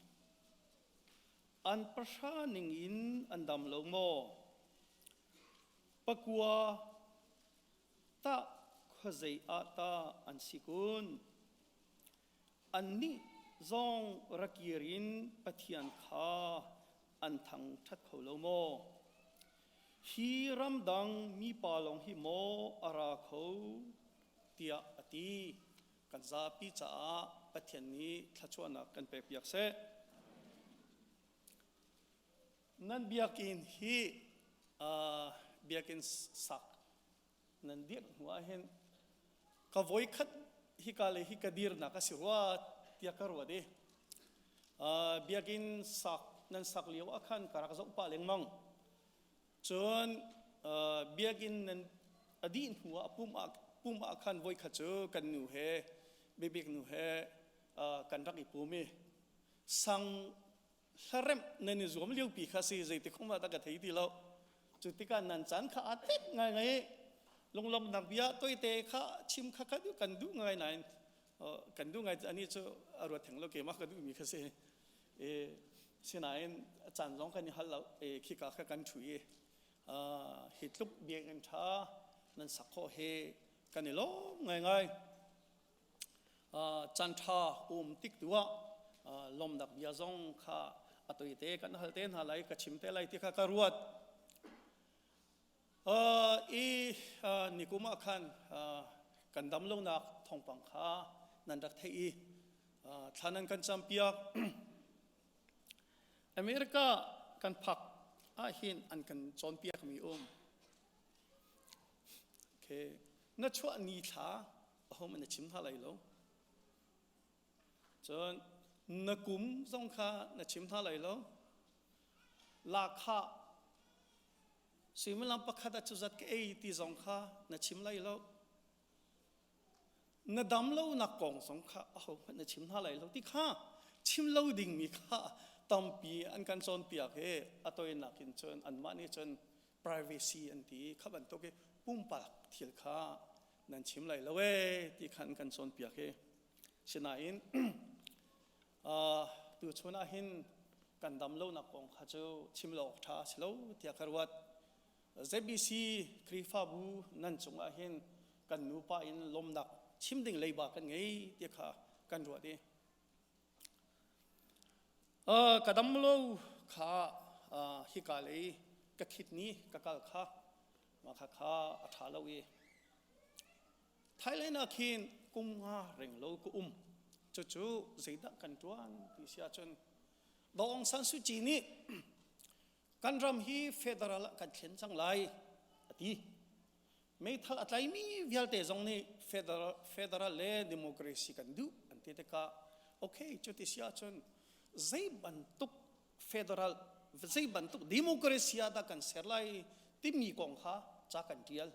An pahra ningin an dam lo maw? Pakua tah khuazei ah tah an si kun? Annih zong ra kir in Pathian kha an thangṭhat kho lo maw? Hi ramdang mipa lawng hi maw a ra kho? tiah a ti. Kan zapi caah Pathian nih thluachuahnak kan pekpiak seh. Nan biakinn hi biakinn sak nan dirh hnu ah hin ka voikhat hika le hi ka dirnak a si rua tiah ka ruat i biakinn sak nan sak lio ah khan ka rak zoh pah lengmang. Cun biakinn nan a dih hnu ah pum ah khan voikhat cu kan nu he bibik nu he kan rak i pum i sang hlaremh nan i zuam liopi kha si zeiti khong dah ka thei ti lo. Cu tikah nan caan kha aa tet ngaingai. Lunglawmhnak bia toite kha chim kha kan duh ngai nain kan duh ngai ani cu a ruat theng lo, keimah ka duhmi kha si. E sinain caan zong kan i hal lo e, khika kha kan ṭhu i hi tluk biakinn ṭha nan sak khawh hi kan i lawm ngaingai. Caan ṭha um tik tu ah lawmnak bia zong kha a toite kan hal te hna lai, ka chim te lai ti kha ka ruat. I nikum ah khan kan dam lonak thawngpang kha nan rak theih i thla nan kan campiak. America kan phak ah hin an kan cawnpiak mi um. Okay. Na chuah ni thla ahohmanh na chim hna lai lo. Cun na kum zong kha na chim hna lai lo. Lahkhah suimilam pakhat ah cuzat ka ei ti zong kha na chim lai lo. Na dam lonak kong zong kha ahohmanh na chim hna lai lo ti kha chim lo dingmi kha tampi an kan cawnpiak i a toinak in cun anmah nih cun privacy an ti kha bantuk i pumpak thil kha nan chim lai lo ee ti khan kan cawnpiak hi. Sinain tu chun ah hin kan dam lonak kong kha cu chim lo awk ṭha a si lo tiah ka ruat. ZBC Khrihfabu nan cungah hin kan nupa in lawmnak chim ding leiba kan ngei ti kha kan ruat i ka dam lo kha hika lei ka khit ni ka kal kha mah kha kha a ṭha lo i Thailand ah khin kum nga reng lo ka um. Cucu zeidah kan ṭuan ti si ahcun Daw Aung San Suu Kyi nih kan ram hi federal ah kan thlen cang lai a ti. Meithal a tlaimi vialte zong nih federal, federal le democracy kan duh an ti tikah okay cuti si ahcun zei bantuk federal zei bantuk democracy ah dah kan ser lai timi kong kha ca kan ṭial.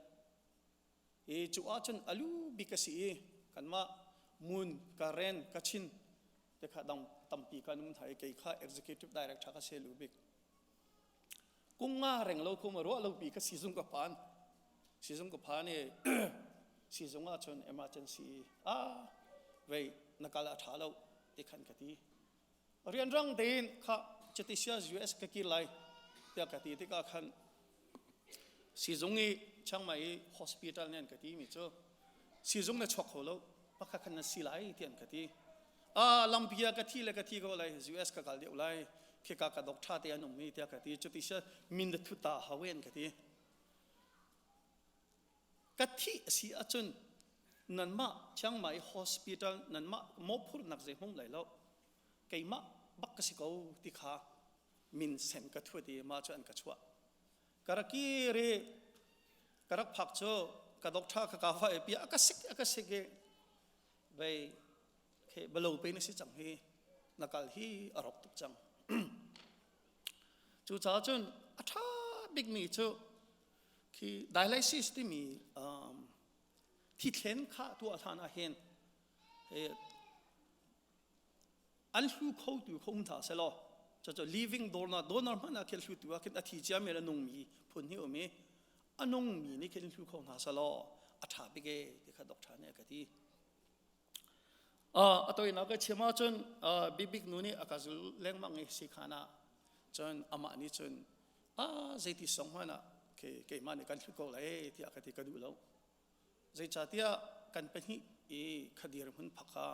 I cu ahcun alu bik a si i kanmah Mun, Karen, Kachin te kha dang tampi kan um hna i kei kha executive director ka si lu bik. Kum nga reng lo kum ruah lo pi ka sizung ka phan. Sizung ka phan i sizung ahcun emergency ah vei na kal a tha lo ti khan ka ti. Rianrang tein kha cutisia US ka kir lai tiah ka ti tikah khan sizung i Chiang Mai i hospital nih an ka ti mi cu sizung na chuak kho lo pakhat khan na si lai ti an ka ti. Ah lampi ah ka thi le ka thi ko lai US ka kal deuh lai khika ka dok tha te an um mi tiah ka ti. Cutisia min na thut ta hau an ka ti. Ka thih a si ahcun nanmah Chiang Mai hospital nanmah mawhphurhnak zei hmung lai lo, keimah bak ka si ko ti kha min sen ka thut i mah cu an ka chuah. Ka rak kir i ka rak phak cu ka doctor kha ka va i pia a ka sik a ka sik i vei. Khe balo pe na si cang hi na kal hi a rok tuk cang. Cu caah cun a ṭha bikmi cu khi dialysis timi thithlen kha tuah hlan ah hin an hlu kho tu kho um hna selaw cucu living donor donor hmanh ah khin hlu tu ah khin a thi ciami le a nungmi phun hi um i a nungmi nih khin hlu kho hna selaw a ṭha bik e ti kha doctor nih a ka ti. A toinak ka chim ahcun bibik nu nih a ka zul lengmang i sikhan ah cun amah nih cun a zeiti song hmanh ah keimah nih kan hlut ko lai tiah ka ti ka duh lo. Zeicahtiah kan pahnih i khadir hmun phak kha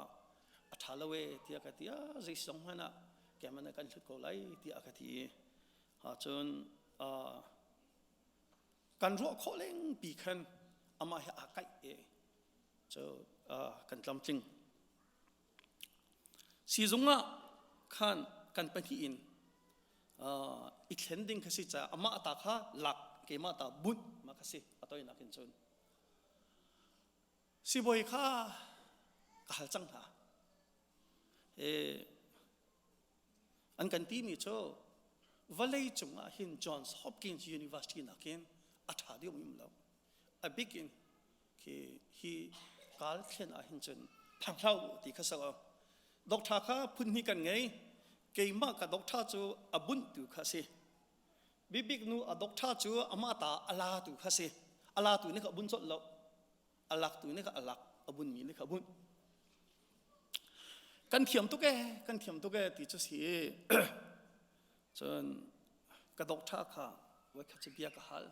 a ṭha lo e tiah ka ti a zei song hmanh ah keimah nih kan hlut ko lai tiah ka ti. Cun kan ruah khawh lengpi khan amah he aa kaih i cu kan tlamtling. Sizung ah khan kan pahnih in i thlen ding kha si caah amah ta kha lak keimah ta bunh ma kha si a toinak in cun sibawi kha ka hal cang hna. An kan timi cu vawlei cungah hin Johns Hopkins University nakin a ṭha deuh mi um lo. A bik in khi hi kaal thlen ah hin cun phang hlah u ti kha so. Doctor kha phun hnih kan ngei. Keimah ka doctor cu a bunh tu kha si. Bibik nu a doctor cu amah ta a la tu kha si. A la tu nih kha a bun colh lo. A lak tu nih kha a lak, a bun mi nih kha a bunh. Kan thiam tuk e, kan thiam tuk e ti cu si. Cun ka doctor kha voikhat cu bia ka hal.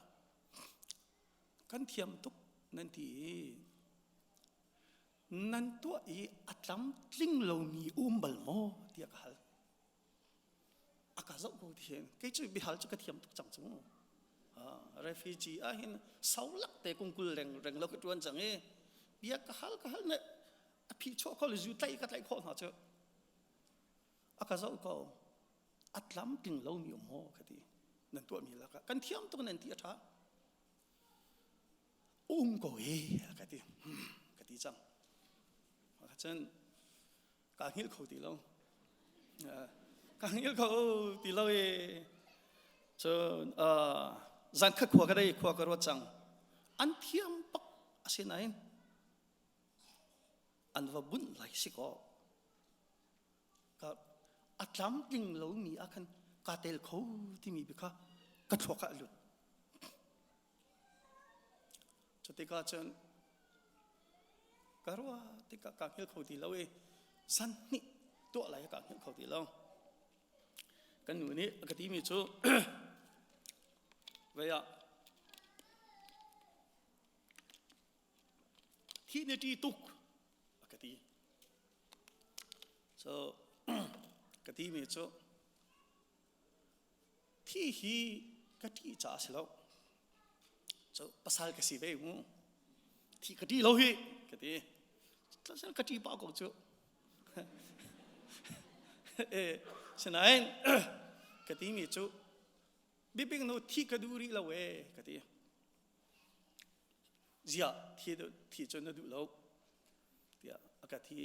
Kan thiam tuk nan ti i nan tuah i a tlamtling lomi um bal maw tiah ka hal. A ka zoh ko ti hin kei cu bihal cu ka thiam tuk cang cu. Refugee ah hin saulak te kungkul reng reng lo ka tuan cang i bia ka hal ka hal ne a phi chuah kho le zu tlaih ka tlaih khawh hna cu. A ka zoh ko a tlamtling lomi um maw ka ti nan tuahmi lakah kan thiam tuk nan ti a ṭha um ko hi a ka ti ka ti cang cun kaa hngilh kho ti lo ka hngilh kho ti lo i cun zan khat khua ka dei khua ka ruat cang an thiam bak asinain an va bunh lai si kaw ka a tlamtling lomi ah khan kaa tel kho timi bi kha ka thluak ah a lut. Cu tikah cun ka ruah tikah kaa hngilh kho ti lo i san hnih tuah lai kaa hngilh kho ti lo. Kan nu nih a ka timi cu vei ah Thih na ṭih tuk a ka ti. So ka timi cu thi hi ka ṭih caah a si lo. So pasal ka si ve mu. Thi ka ṭih lo hi ka ti. Ka ṭih pah ko cu. Eh, sinain ka timi cu bibing nu thi ka duh rih lo ee ka ti. Ziah thi thi cu na duh lo tiah a ka thi.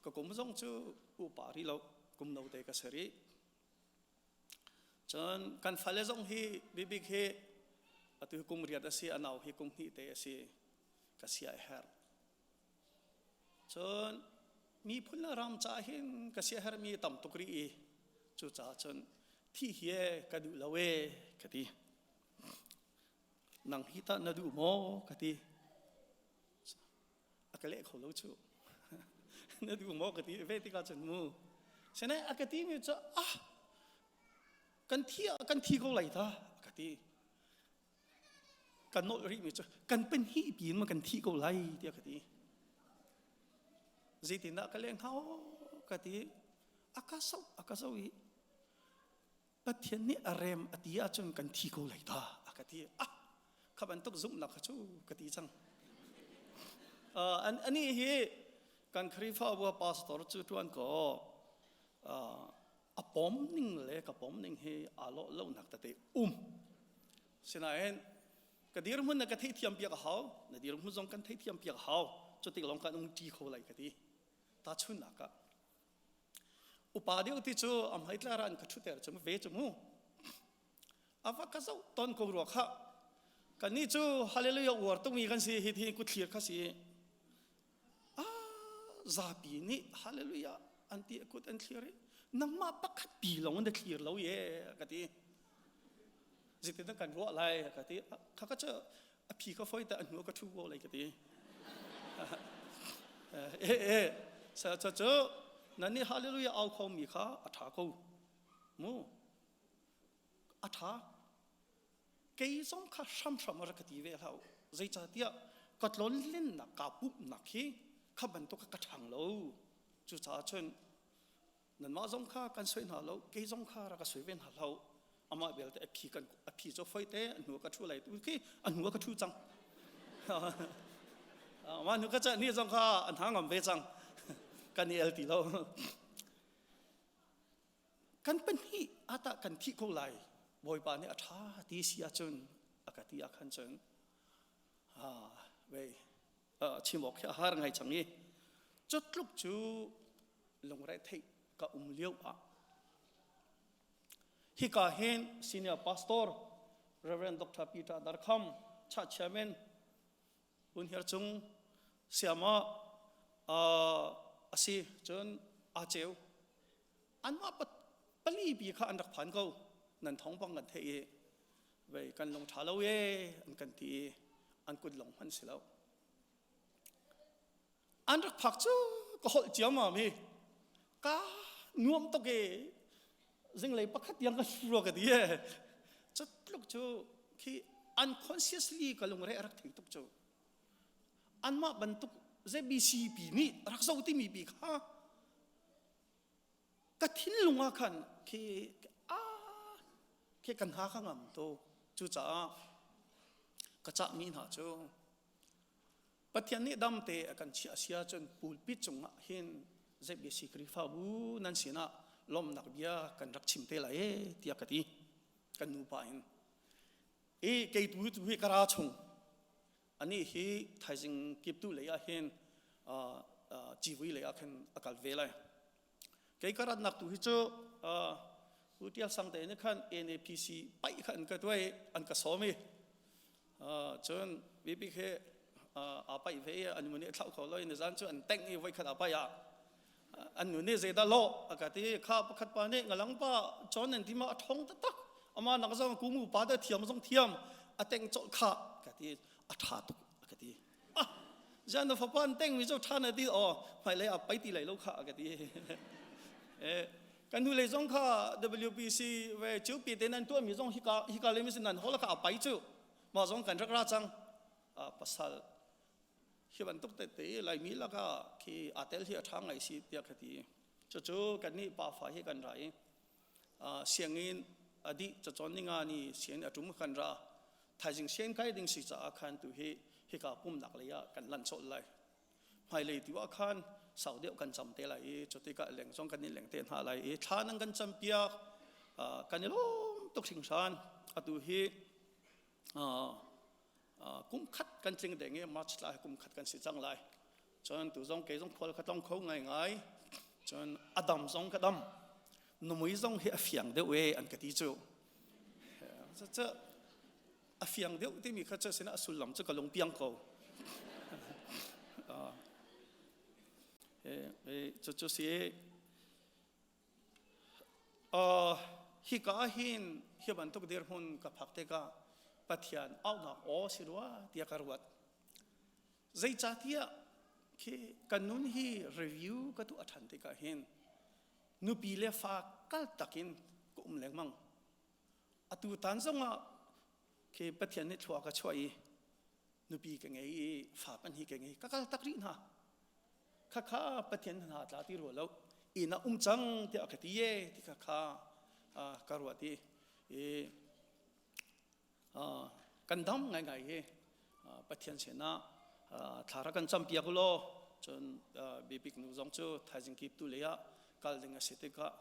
Ka kum zong cu upa rih lo, kum no te ka si rih. Cun kan fale zong hi bibik hi atu hi kum riat a si, a nau hi kum hnih te a si. Ka sia a herh. Cun miphun le ram caah hin ka siaherhmi tam tuk rih i cucaah cun thih hi ka duh lo ee ka ti. Nang hi tah na duh maw ka ti. A ka leh kho lo cu. Na duh maw ka ti ve tikah cun mu. Sinain a ka timi cu ah kan thi kan thi ko lai ta a ka ti. Kan nolh rihmi cu kan pahnih piin ma kan thi ko lai tiah ka ti. Zeitindah ka leng hnga ka ti. A ka soh a ka zoh i Pathian nih a rem a ti ahcun kan thi ko lai ta a ka ti. Ah kha bantuk zumhnak kha cu ka ti cang. Uh, an ani hi kan Khrihfabu pastor cu tuan ko uh, a pom ning le ka pom ning hi aa lawh lonak tete um. Sinain ka dirhmun na ka theihthiam piak a hau, na dirhmun zong kan theihthiam piak a hau. Cutik lawng kan um ṭi kho lai ka ti. Tahchunhnak ah upa deuh ti cu am hei tlar an ka ṭhuter cu ve cu mu. Ava ka zoh ton ko rua kha. Kan nih cu hallelujah uar tungmi kan si hi thi kutthlir kha si. Ah zapi nih hallelujah an ti kut an thlir i nangmah pakhat pi lawng na thlir lo ye ka ti. Zeitin kan ruah lai ka ti. Kha ka cu a phi ka foi ta a hnu ka thu ko lai ka ti. Eh eh sa cha cu nan nih hallelujah au kho mi kha a tha ko. Mu a ṭha. Kei zong kha hramhram a rak ka ti ve hlah u. Zeicahtiah ka tlonlennak kaa pumhnak hi kha bantuk ka ṭhang lo. Cucaah cun nanmah zong kha kan soi hna lo, kei zong kha rak ka soi ve hna hlah u. Amah belte a phi kan a phi cu foi te a hnu ka ṭhu lai tu khi a hnu ka ṭhu cang. Mah hnu ka cah ni zong kha an hna ngam ve cang. Kan i el ti lo. Kan pahnih atah kan thih ko lai. Bawipa nih a ṭha ti si ahcun a ka ti ah khan cun vei chim awk khi a har ngai cang i cutluk cu lungre theih ka um lio ah hika hin senior pastor Reverend Dr. Peter Darkham church chairman Hun Her Cung siama a si cun aa ceu anmah pali pi kha an rak phan ko nan thong bang kan theih i vei kan lung ṭha lo e an kan ti i an kut lawng hman si lo an rak phak cu ka holh ciammam hi ka nuam tuk e zinglei pakhat tiang ka hrua ka ti e cutluk cu khi unconsciously ka lungre a rak thei tuk cu anmah bantuk ZBC pi nih rak zo timi pi kha ka thinlung ah khan khi a khi kan ha kha ngam to cucaah ka cahmi hna cu Pathian nih damte a kan chiah sia cun pulpit cungah hin ZBC Khrihfabu nan sinah lawmhnak bia kan rak chim te lai e tiah ka ti kan nupa in i kei tu tu hi ka ra chung Anih hi thaizing kiptu lei ah hin civui lei ah khan a kal ve lai. Kei ka ratnak tu hi cu U Tial Sang te nih khan NAPC paih kha an ka tuai an ka sawm i cun bibik he aa paih ve i an nu nih thlauh kho lo i nizan cu an tengh i voikhat aa paih ah an nu nih zeidah lawh a ka ti kha pakhat pa nih ngalang pa chon nan ti ma a thong taktak ama nak zong kumu pa da thiam zong thiam a teng chol kha ka ti a tha tuk a ka ti ah jan na fapa an teng mi zo tha na ti o hmai lei a pai ti lai lo kha ka ti e kan nu lei zong kha WPC ve chu pi te nan tuah mi zong hika hika le mi sin nan hola kha a pai chu ma zong kan rak ra chang pasal Hi bantuk tete Laimi lakah khi aa tel hi a ṭha ngai si tiah ka ti. Cucu kannih pafa hi kan ra i sianginn a dih cacawn ninga ni sianginn a ṭum kan ra. Thaizing sianginn kai ding si caah khan tu hi hika pumnak lei ah kan lanh colh lai. Hmailei tu ah khan sau deuh kan cam te lai i cutikah leng zong kan i leng te hna lai i thla nan kan campiak kan i lawm tuk hringhran. Atu hi kum khat kan tling deng i March thla kum khat kan si cang lai. Cun tu zong kei zong khual ka tlong kho ngaingai. Cun a dam zong ka dam. Numui zong hi a fiang deuh e an ka ti cu. Cu a fiang deuh timi kha cu sin a sullam cu ka lung piang ko. Cu cu si Hika ah hin hi bantuk dirhmun ka phak tikah Pathian auhnak aw si rua tiah ka ruat. Zeicahtiah khi kan nun hi review ka tuah ṭhan tikah hin nupi le fa kal takin ka um lengmang. Atu tan zongah khi Pathian nih thlua ka chuah i nupi ka ngei i fa pahnih ka ngei ka kal tak rih hna. Khakha Pathian hna tla ti rua lo inn ah um cang tiah ka ti e ti kha kha ka ruat i kan dam ngaingai hi Pathian sinah thla rak kan campiak law cun bibik nu zong cu thaizing kip tu lei ah kal ding a si tikah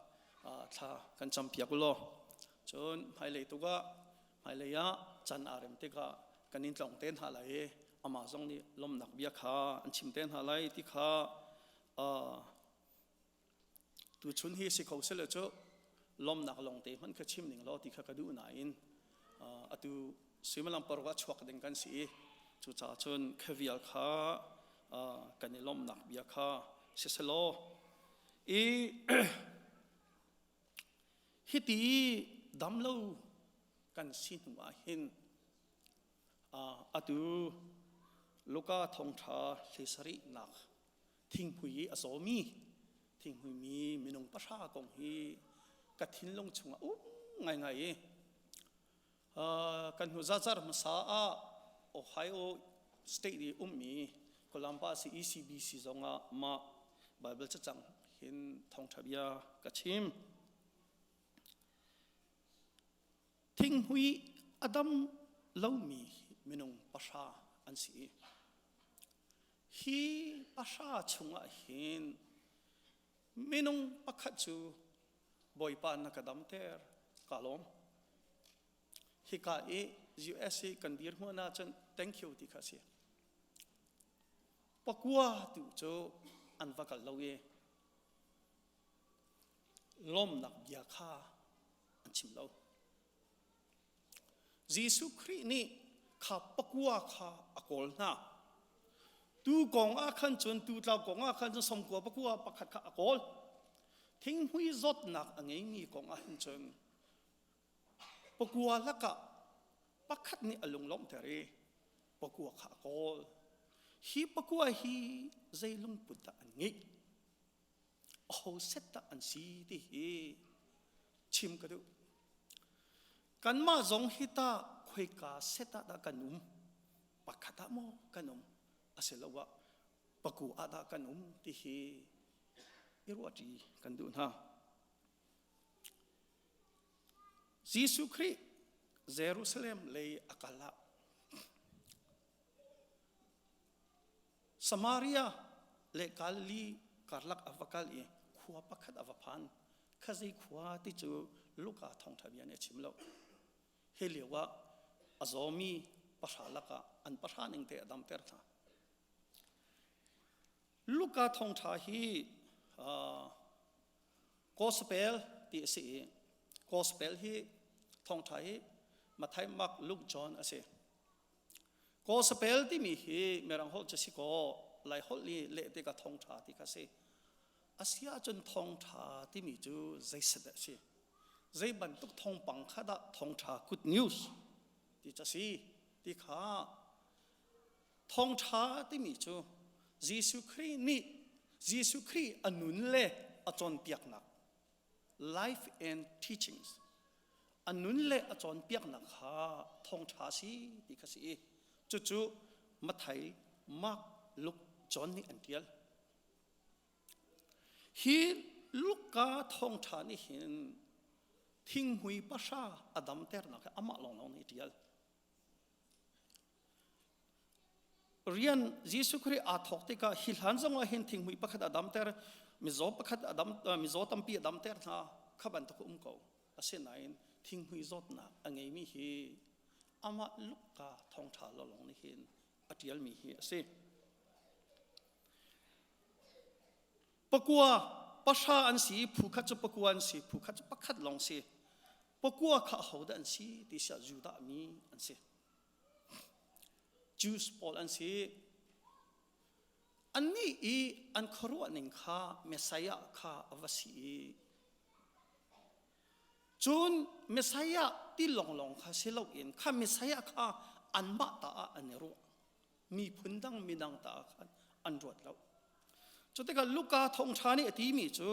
thla kan campiak law cun hmailei tukah hmailei ah can aa rem tikah kan in tlawng te hna lai i amah zong nih lawmhnak bia kha an chim te hna lai ti kha. Tu chun hi si kho sele cu lomnak long te hman kha chim ning law ti kha ka duh nain atu suimilam paruk ah chuak ding kan si i cucaah cun khavial kha kan i lomnak bia kha siselaw i hiti damlo kan si hnu ah hin atu Luka thawngṭha hlei nak thinghmui i a zawmi thinghmui mi minung pahra kong hi ka thinlung chungah um ngaingai i kan hnu zazar hmasa ah Ohio State i ummi Columbus ECBC zongah mah Bible cacang hin thawngṭha bia ka chim. Thinghmui a dam lomi minung pahra an si. Hi pahra chungah hin minung pakhat cu Bawipa na ka damter ka lawm. Hika i US i kan dir hmuan ahcun thank you ti kha a si. Pakua tu cu an va kal lo i lawmnak bia kha an chim lo. Jesuh Khrih nih kha pakua kha a kawl hna. Tu kong ah khan cun tu tlau kong ah khan cun somkua pakua pakhat kha a kawl. Thinghmui zawtnak a ngeimi kong ah hin cun pakua lakah pakhat nih a lunglawmhter i pakua kha a kawl. Hi pakua hi zei lungput dah an ngeih? Aho set dah an si ti hi chim ka duh. Kanmah zong hi tah khoika set ah dah kan um? Pakhat ah maw kan um? Asiloah paku ah dah kan um ti hi i ruahṭi kan duh hna. Jesuh Khrih Jerusalem lei a kal ah Samaria le Galilee karlak a va kal i khua pakhat a va phan. Khazei khua ti cu Luka thawngṭha bia nih a chim lo. Hi lio ah a zawmi pahra lakah an pahra ning te a damter hna. Luka thawngṭha hi gospel ti a si i gospel hi thawngṭha hi Matthai, Mark, Luke, John a si. Gospel timi hi Mirang holh cu si kaw Lai holh i leh tikah thawngṭha ti kha si. A si ahcun thawngṭha timi cu zeiset dah a si? Zei bantuk thawngpang kha dah thawngṭha good news ti cu a si ti kha thawngṭha timi cu Jesuh Khrih nih Jesuh Khrih a nun le a cawnpiaknak life and teachings a nun le a cawnpiaknak kha thawngṭha si ti kha si i cucu Mathai, Mark, Luke, John nih an ṭial. Hi Luka thawngṭha nih hin thinghmui pahra a damternak hi amah lawnglawng nih a ṭial. Rian Jesuh Khrih aa thawk tikah hi hlan zong ah hin thinghmui pakhat a damter, mizaw pakhat a dam, mizaw tampi a damter hna kha bantuk a um ko. Asinain thinghmui zawtnak a ngeimi hi amah lukka thawngṭha lawlawng nih hin a ṭialmi hi a si. Pakua pahra an si i phu khat cu pakua an si, phu khat cu pakhat lawng si. Pakua kha ahodah an si ti siah Judah mi an si. Jews pawl an si. Annih i an khuaruah ning kha Messiah kha a va si i cun Messiah ti lawnglawng kha si loin kha Messiah kha anmah ta ah an i ruah. Miphun dang midang ta ah khan an ruat lo. Cu tikah Luka thawngṭha nih a timi cu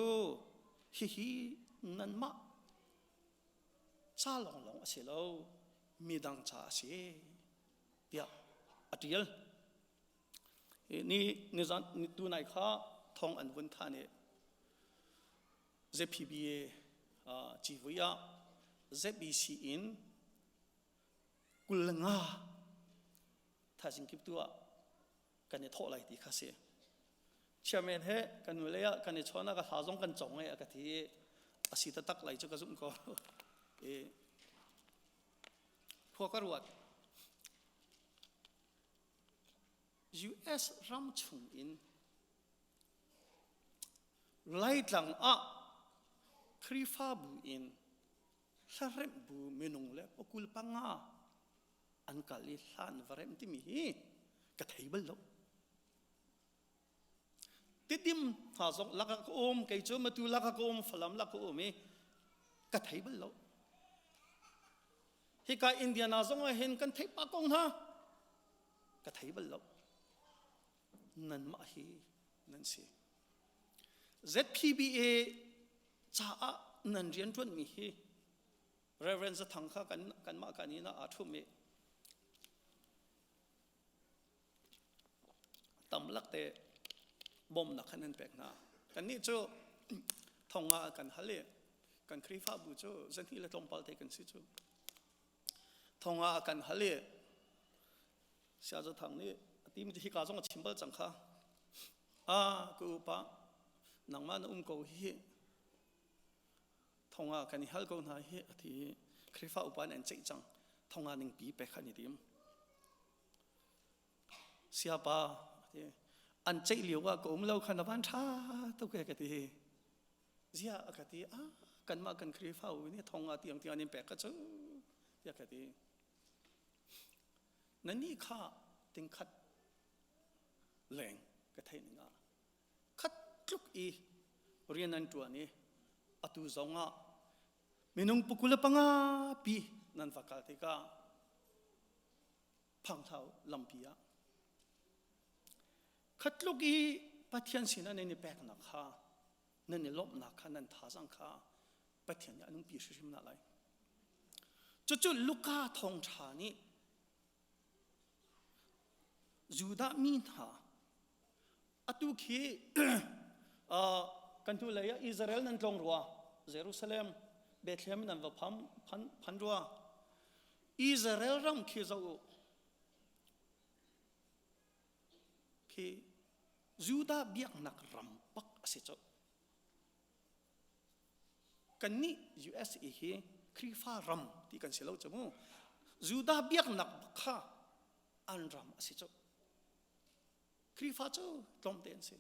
hihi nanmah ca lawnglawng a si lo, midang ca a si tiah a ṭial. Ni nizan ni tunai kha thong an vun than i ZPBA civui ah ZBC in 25 thaizing kip tu ah kan i thawh lai ti kha si. Chairman he kan nu lei ah kan i chawn ah ka hla zong kan cong e a ka ti a si taktak lai cu ka zumh ko. I khua ka ruat. US ram chung in Laitlang ah Khrihfabu in hlaremh bu minung le pakul panga an kal i hlan va remh timi hi ka thei bal lo. Tidim hna zong laka ka um, kei cu Matu laka ka um, Falam laka um i ka thei bal lo. Hika Indiana zong ah hin kan theih pah ko hna. Ka thei bal lo. Nanmah hi nan si. ZPBA caah nan rianṭuanmi hi Reverend Zathang kha kan kanmah kan inn ah aa ṭhum i tam lakte bawmnak khan an pek hna. Kannih cu thong ah kan hal i kan Khrihfabu cu zahnih le tlawmpal te kan si cu. Thong ah kan hal i Saya Zathang nih a timi hika zong a chim bal cang kha. A ka upa nangmah na um ko hi thongah kan i hal ko hna hi a ti Khrihfa upa nih an ceih cang thongah ningpi pek kha an i tim siapa an ceih lio ah ka um lo kha na van ṭha tuk e ka ti zia a ka ti ah kanmah kan Khrihfa u nih thongah tiang tiang an in pek ka cu tiah ka ti na nih kha tingkhat leng ka theih ning ah khat tluk i rian an ṭuan i atu zongah minung pukul panga pi nan va kal tikah phangthau lampi ah khat tluk i Pathian sinah nan i peknak kha nan i lawmhnak kha nan thazang kha Pathian nih a nungpi hrimhrim na lai. Cucu Luka thawngṭha nih Judah mi hna atu khi kan hnu lei ah Israel nan tlawng rua Jerusalem Bethlehem nan va pham phan, phan rua Israel ram khi zoh u khi Judah biaknak ram pak a si cawh Kannih USA hi Khrihfa ram ti kan si lo cu mu. Judah biaknak kha an ram a si cu. Khrihfa cu tlawmte an si.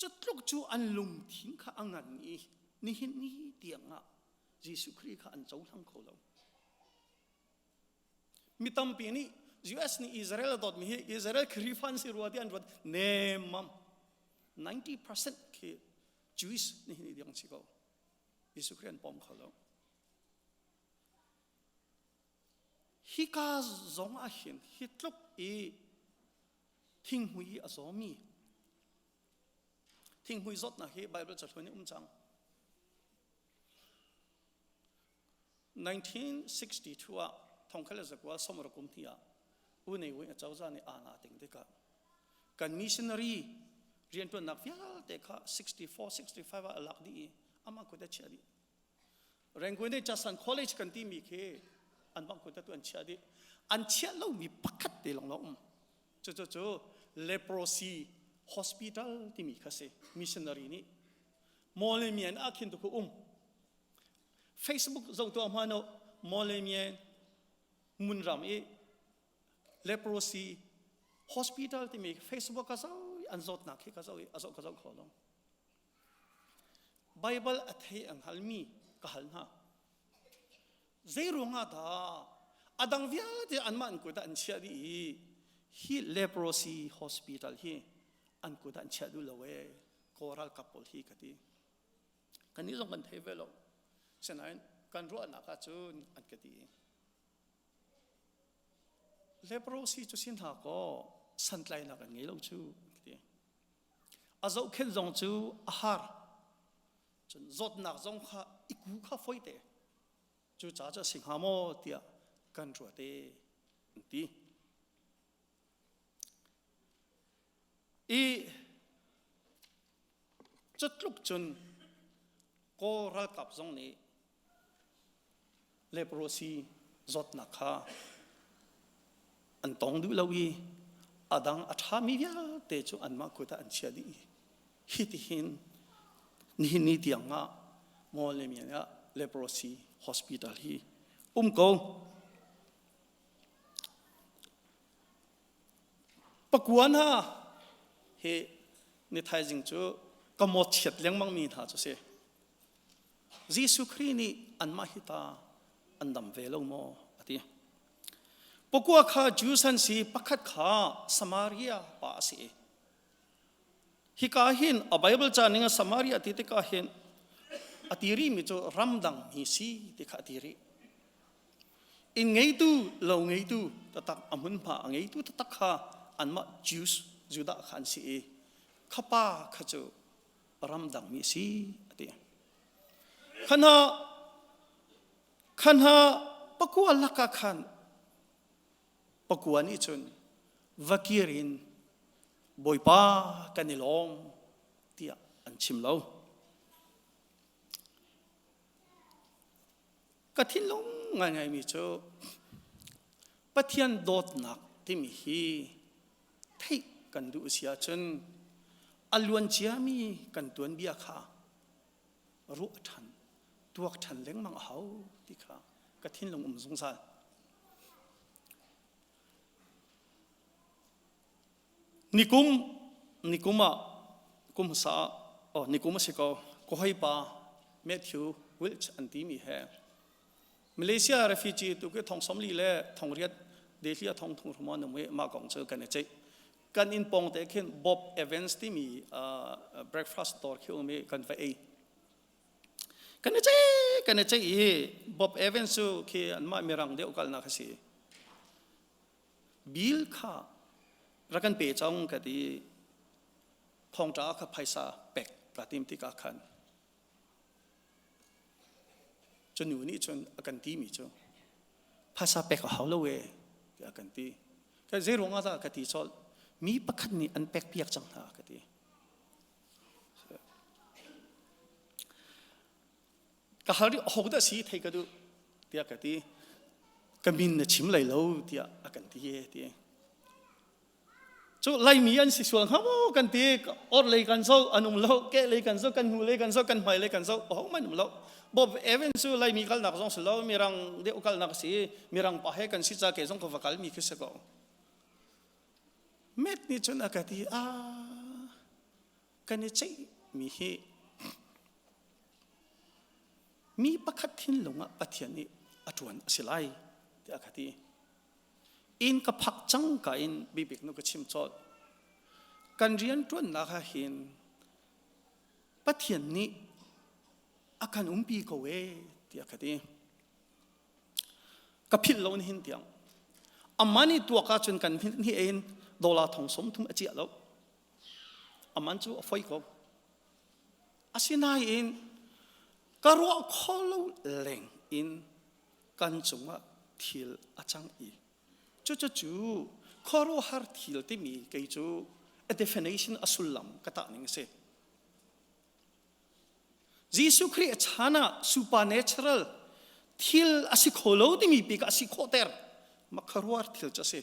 Cutluk cu an lungthin kha a ngan i nihin ni tiang ah Jesuh Khrih kha an cohlang kho lo. Mi tampi nih US nih Israel a dawtmi hi Israel Khrihfa an si rua ti an ruat nemmam 90% khi Jewish nih hin diang si ko. Jesuh Khrih an pom kho lo. Hika zong ah hin hi tluk i thinghmui a zawmi thinghmui zawtnak hi Bible cathluan i um cang. 1962 ah thongkhal le zakua somra kum hnih ah U Ne Win acozah nih aa ting tikah kan missionary rianṭuannak vialte kha 64 65 ah a lak dih i amah kut a chiah dih. Rangoon i Jasan College kan timi khi an bang kut tu an chiah dih. An chiah lomi pakhat te lawng um. Cucu cu leprosy hospital timi kha si missionary nih Mawlemian ah khin tu khu um. Facebook zoh tuah hmanh u Mawlemian munram i leprosy hospital timi Facebook ka zoh an zawtnak hi ka zoh i a zoh ka zoh kho lo. Bible a thei ang halmi ka hal hna. Zei ruangah dah a dang vialte anmah an kut ah an chiah dih i hi leprosy hospital hi an kut ah an chiah duh lo ee kaw ralkap pawl hi ka ti. Kannih zong kan thei ve lo. Sinain kan ruahnak ahcun an ka ti. Leprosy cu sin hna kaw santlainak an ngei lo cu an ka ti. A zohkhenh zong cu a har. Cun zawtnak zong kha i ku kha foi te. Cu ca cu a si hnga maw tiah kan ruat e an ti. I cutluk cun Kawl ralkap zong nih leprosy zawtnak kha an tong duh lo i a dang a ṭhami vialte cu anmah kut ah an chiah dih i hitihin nihin ni tiang ah Mawlemian ah leprosy hospital hi um ko. Pakua hna hi ni thaizing cu ka mawtchiat lengmang mi hna cu si. Jesuh Khrih nih anmah hi ta an dam ve lo maw a ti. Pakua kha Jews an si, pakhat kha Samaria pa a si. Hika hin a Bible ca ning a Samaria ti tikah hin a ti rihmi cu ramdang mi si ti kha a ti rih. Inn ngeitu, lo ngeitu tatak a hmunhma a ngeitu tatak kha anmah Jews Judah kha an si i kha pa kha cu ramdang mi a si a ti. Khana khana pakua lakah khan pakua nih cun va kir in Bawipa kan i lawm tiah an chim lo. Ka thinlung ngaingaimi cu Pathian dawtnak timi hi theih kan duh si ahcun a luan ciami kan tuanbia kha ruah ṭhan, tuak ṭhan lengmang a hau ti kha ka thinlung um zungzal. Nikum nikum ah kum hmasa ah oh nikum a si ko ka hawipa Matthew Wilch an timi he Malaysia refugee tu khi thong 40 le thong riat Delhi a thong thong rumo num i mah kong cu kan i ceih kan inn pawng te khin Bob Evans timi uh, breakfast store khi um i kan va ei kan i ceih kan i ceih i Bob Evans cu khi anmah mirang deuh kalnak a si Bill kha rak kan pe cang ka ti thongṭa kha phaisa pek ka tim tikah khan cu nu nih cun a kan ti mi cu phaisa pek a hau lo e tiah a kan ti ka zei ruang ah dah ka ti colh mi pakhat nih an pek piak cang hna ka ti Ka hal rih ho dah si thei ka duh tiah ka ti. Ka min na chim lai lo tiah a kan ti e ti. Cu Laimi an si sual hnga maw kan ti or lei kan zo an um lo ke lei kan zo kan hnu lei kan zo kan hmai lei kan zo ho man um lo Bob Evans cu Laimi kalnak zong si lo mirang deuh kalnak si mirang pa he kan si ca ke zong ka va kal mi khi si ko Met nih cun a ka ti a kan i ceih mi hi mi pakhat thinlung ah Pathian nih a ṭuan a si lai tiah ka ti. Inn ka phak cang ka in bibik nu ka chim colh. Kan rian ṭuannak ah hin Pathian nih a kan umpi ko e tiah ka ti. Ka philh lo nihin tiang. Amah nih tuak ahcun kan hi in dollar thong sawm thum a ciah lo. Aman cu a foi ko. Asinain ka ruah kho lo leng in kan cungah thil a cang i cucu khuaruahhar thil timi kei cu a definition a sullam ka tah ning a si. Jesuh Khrih a chan ah supernatural thil a si kho lo timi pi ka a si khawhter makharuar thil cu a si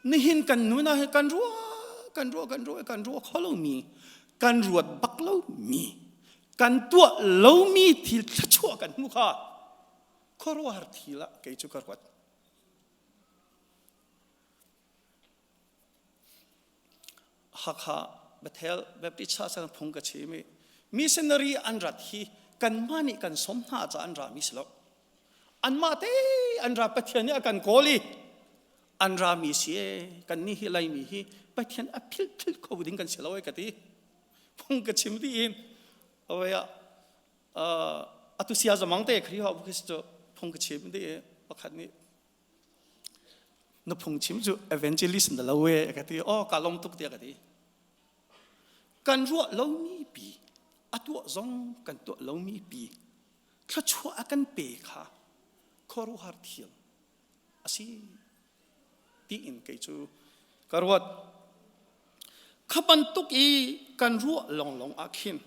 nihin kan nun ah kan ruah kan ruah kan ruah kan ruah kho lomi kan ruat bak lomi kan tuah lomi thil thluachuah kan hmu kha khuaruahhar thil ah kei cu ka ruat Hakha Bethel Baptist Church ah phung ka chim i missionary an rat hi kanmah nih kan som hna ca an ra mi si lo. Anmah te an ra Pathian nih a kan kawl i an ra mi si e kan nih hi Laimi hi Pathian a philh philh kho ding kan si lo e ka ti. Phung ka chim dih in awai ah atu sia zamang te Khrihfa cu phung ka chim dih i pakhat nih Na phungchim cu evangelist na lo e ka ti. Oh ka lawm tuk tiah ka ti. Kan ruah lomi pi a tuah zong kan tuah lomi pi thluachuah a kan pe kha khuaruahhar thil a si tiin kei cu ka ruat. Kha bantuk i kan ruah longlong ah khin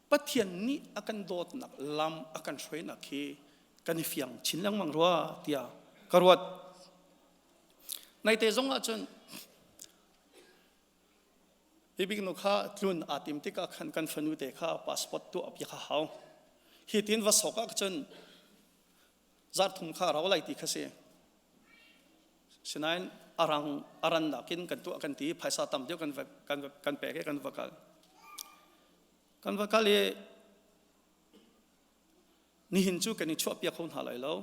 Pathian nih a kan dawtnak lam a kan hruainak hi kan i fiang chin lengmang rua tiah ka ruat. Naite zong ah cun hi bik nu kha tlun aa tim tikah khan kan fanu te kha passport tuah piak a hau. Hi tin va sok ah cun zarh thum kha rau lai ti kha si. Sinain arang aran nakin kan tuah kan ti phaisa tam deuh kan kan kan pek i kan va kal. Kan va kal i Nihin cu kan i chuahpiak kho hna lai lo.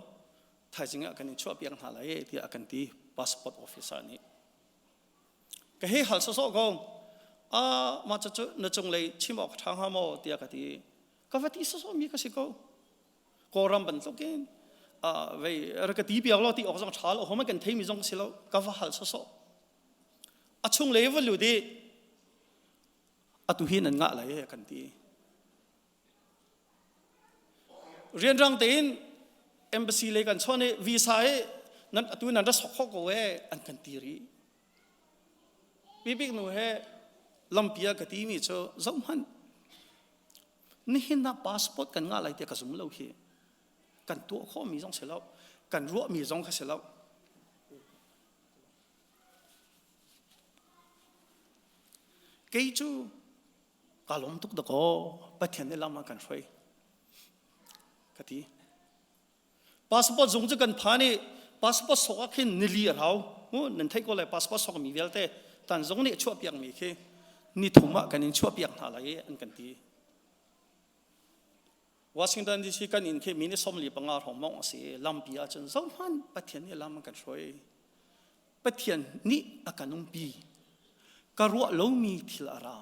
Thaizing ah kan i chuahpiak hna lai tiah a kan ti passport officer nih. Ka hei hal sawsawh ko. Ah, mah cu na cunglei chim awk ṭha hnga maw tiah ka ti. Ka va ti sawsawh mi ka si ko. Kawlram bantukin vei rak ka ti piak law ti awk zong ṭha lo hom kan theimi zong si lo ka va hal sawsawh. A chunglei va lut i atu hi nan ngah lai kan ti. Rianrang tein embassy lei kan chawn i visa i nan atu nan ra sok kho ko e an kan ti rih. Bibik nu he lampi ah ka ti mi cu zohhmanh nihin ah passport kan ngah lai tiah ka zum lo hi kan tuah khawh mi zong si lo kan ruah mi zong kha si lo kei cu ka lawm tuk dakaw Pathian nih lam a kan hruai ka ti passport zung cu kan phan i passport sok ah khin nili a rau mu nan theih ko lai passport sok mi vialte tan zung nih chuah piak mi khi ni thum ah kan in chuah piak hna lai i an kan ti Washington DC kan inn khi mi ni 45 hrawng mong a si lampi ah cun zohhmanh Pathian nih lam an kan hruai Pathian nih a kan umpi ka ruah lomi thil a ra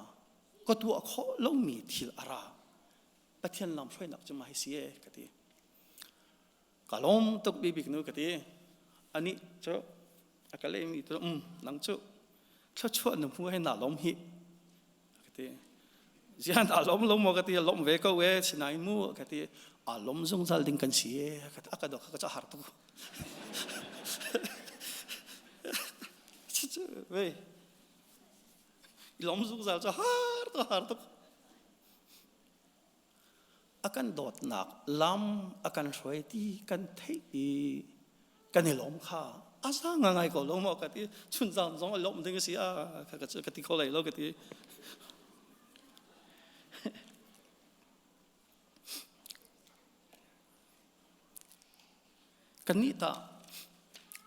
ka tuah khawh lomi thil a ra Pathian lam hruainak cu mah hi si e ka ti ka lawm tuk bibik nu ka ti ani cu a ka lehmi cu um nang cu thluachuah na hmu he na lawm hi ka ti zian a lawm lo maw ka ti lawm ve ko e sinain mu ka ti a lawm zungzal ding kan si e ka ti a ka dok ka ca har tuk ve lawm zungzal cu har tuk har tuk A kan dawtnak lam a kan hruai ti kan theih i kan i lawm kha a za ngai ko lo maw ka ti chunzan zong a lawm ding a si a ka ka ti kho lai lo ka ti kan nih ta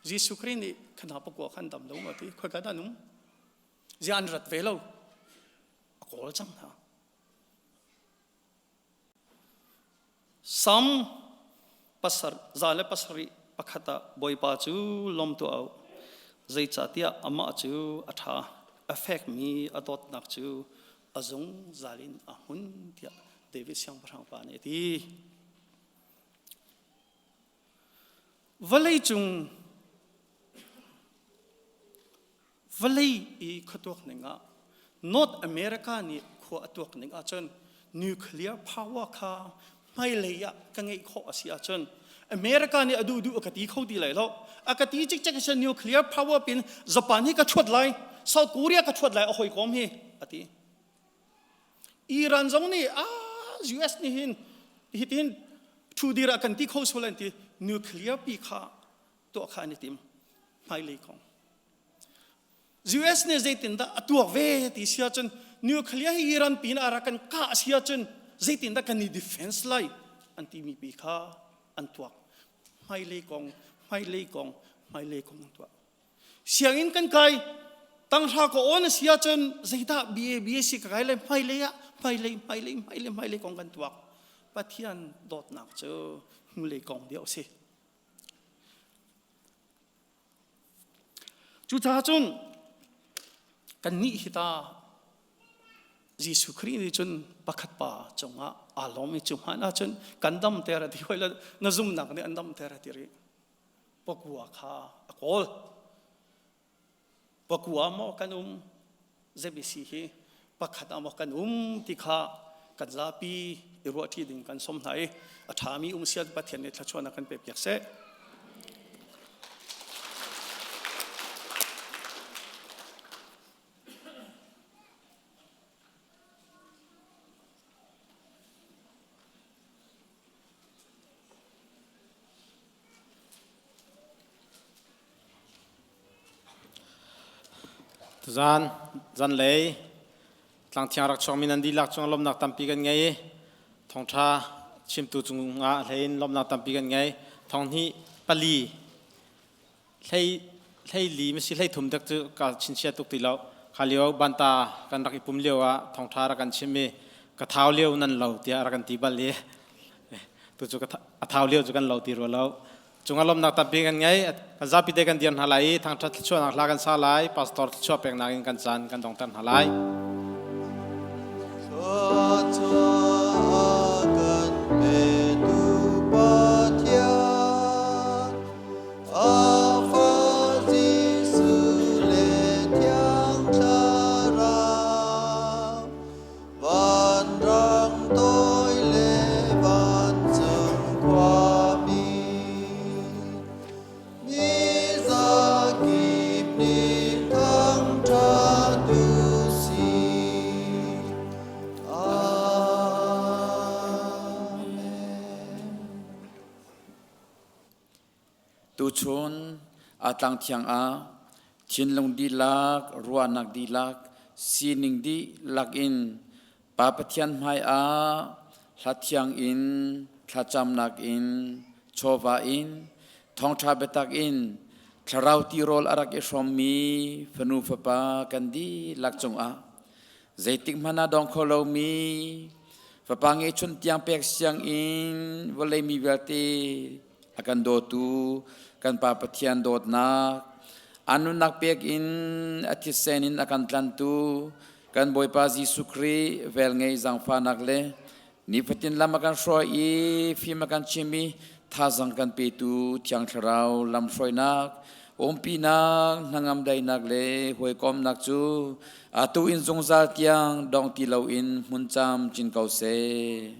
Jesuh Khrih nih khana pakua khan dam lo ma ti khoi ka dah nung zia an rat ve lo a kawl cang hna Sam pasar za le pasarih pakhat ah Bawipa cu lawm tuah u, zeicahtiah amah cu a ṭha, a fekmi a dawtnak cu a zungzal in a hmun tiah David siangpahrang pa nih a ti. Vawleicung Vawlei i khuatuak ning ah North America nih khua a tuak ning ahcun nuclear power kha hmailei ah ka ngeih khawh a si ahcun America nih a duh duh a ka ti kho ti lai lo. A ka ti cikcek a si nuclear power pin Japan hi ka thuat lai, South Korea ka thuat lai a hawikom hi a ti. Iran zong nih ah US nih hin hitin thu dir ah kan ti kho sual an ti nuclear pi kha tuah kha an i tim hmailei kong US nih zeitindah a tuak ve ti si ahcun nuclear hi Iran pin ah rak kan kah si ahcun zeitindah kan i defense lai an timi pi kha an tuak hmailei kong hmailei kong hmailei kong an tuah sianginn kan kai tanghra ka on a si ahcun zeidah BA BSc ka kai lai hmailei ah hmailei hmailei hmailei hmailei kong kan tuak Pathian dawtnak cu hnulei kong deuh a si Cucaah cun kannih hi ta Jesuh Khrih nih cun pakhat pa cungah aa lawm i cu hmanh ahcun kan damter a ti hoi le na zumnak nih an damter a ti rih. Pakua kha a kawl. Pakua maw kan um ZBC hi pakhat ah maw kan um ti kha kan zapi i ruahṭi ding kan som hna i a ṭhami um sian Pathian nih thluachuahnak kan pek piak seh. Tuzaan zanlei tlangthiang rak chuakmi nan dihlak cung lawmhnak tampi kan ngei i thawngṭha chimtu cungah hlein lawmhnak tampi kan ngei. Thong hnih pali hlei hlei li masi hlei thum dek cu ka chinchia tuk ti lo. Kha lio banta kan rak i pum lio ah thawngṭha rak kan chim i ka thau lio nan lo tiah rak kan ti bal i. Tu cu a thau lio cu kan lo ti rua lo. Cunga lawmnak tampi kan ngei. Kan zapi te kan dir hna lai i thangṭhat thluachuahnak hla kan sa lai. Pastor thluachuah peknak in kan caan kan dongter hna lai. Thluachuah kan petu Pathian, a fa Jesuh le Thiang Thlarau, vanrang toi le vancung khuami, mi zakip nih thangṭhat u sih. Amen. Tuchun a tlang thiang ah thinlung dihlak, ruahnak dihlak, sining dihlak in Pa Pathian hmai ah hla thiang in, thlacamnak in, chawva in, thawngṭha biatak in, thlarau tirawl a rak i hrawmmi fanu fapa kan dihlak cungah zeitik hmanh ah dong kho lomi fapa ngeihchun tiang pek siang in vawlei mi vialte a kan dawtu kan Pa Pathian dawtnak a nunnak pek in a thisen in a kan tlantu kan Bawipa Jesuh Khrih velngei zaangfahnak le nifatin lam a kan hruai i fim a kan chim i thazang kan petu Thiang Thlarau lamhruainak umpinak hnangam daihnak le hawikomnak cu atu in zungzal tiang dong ti loin hmun cam cin ko seh.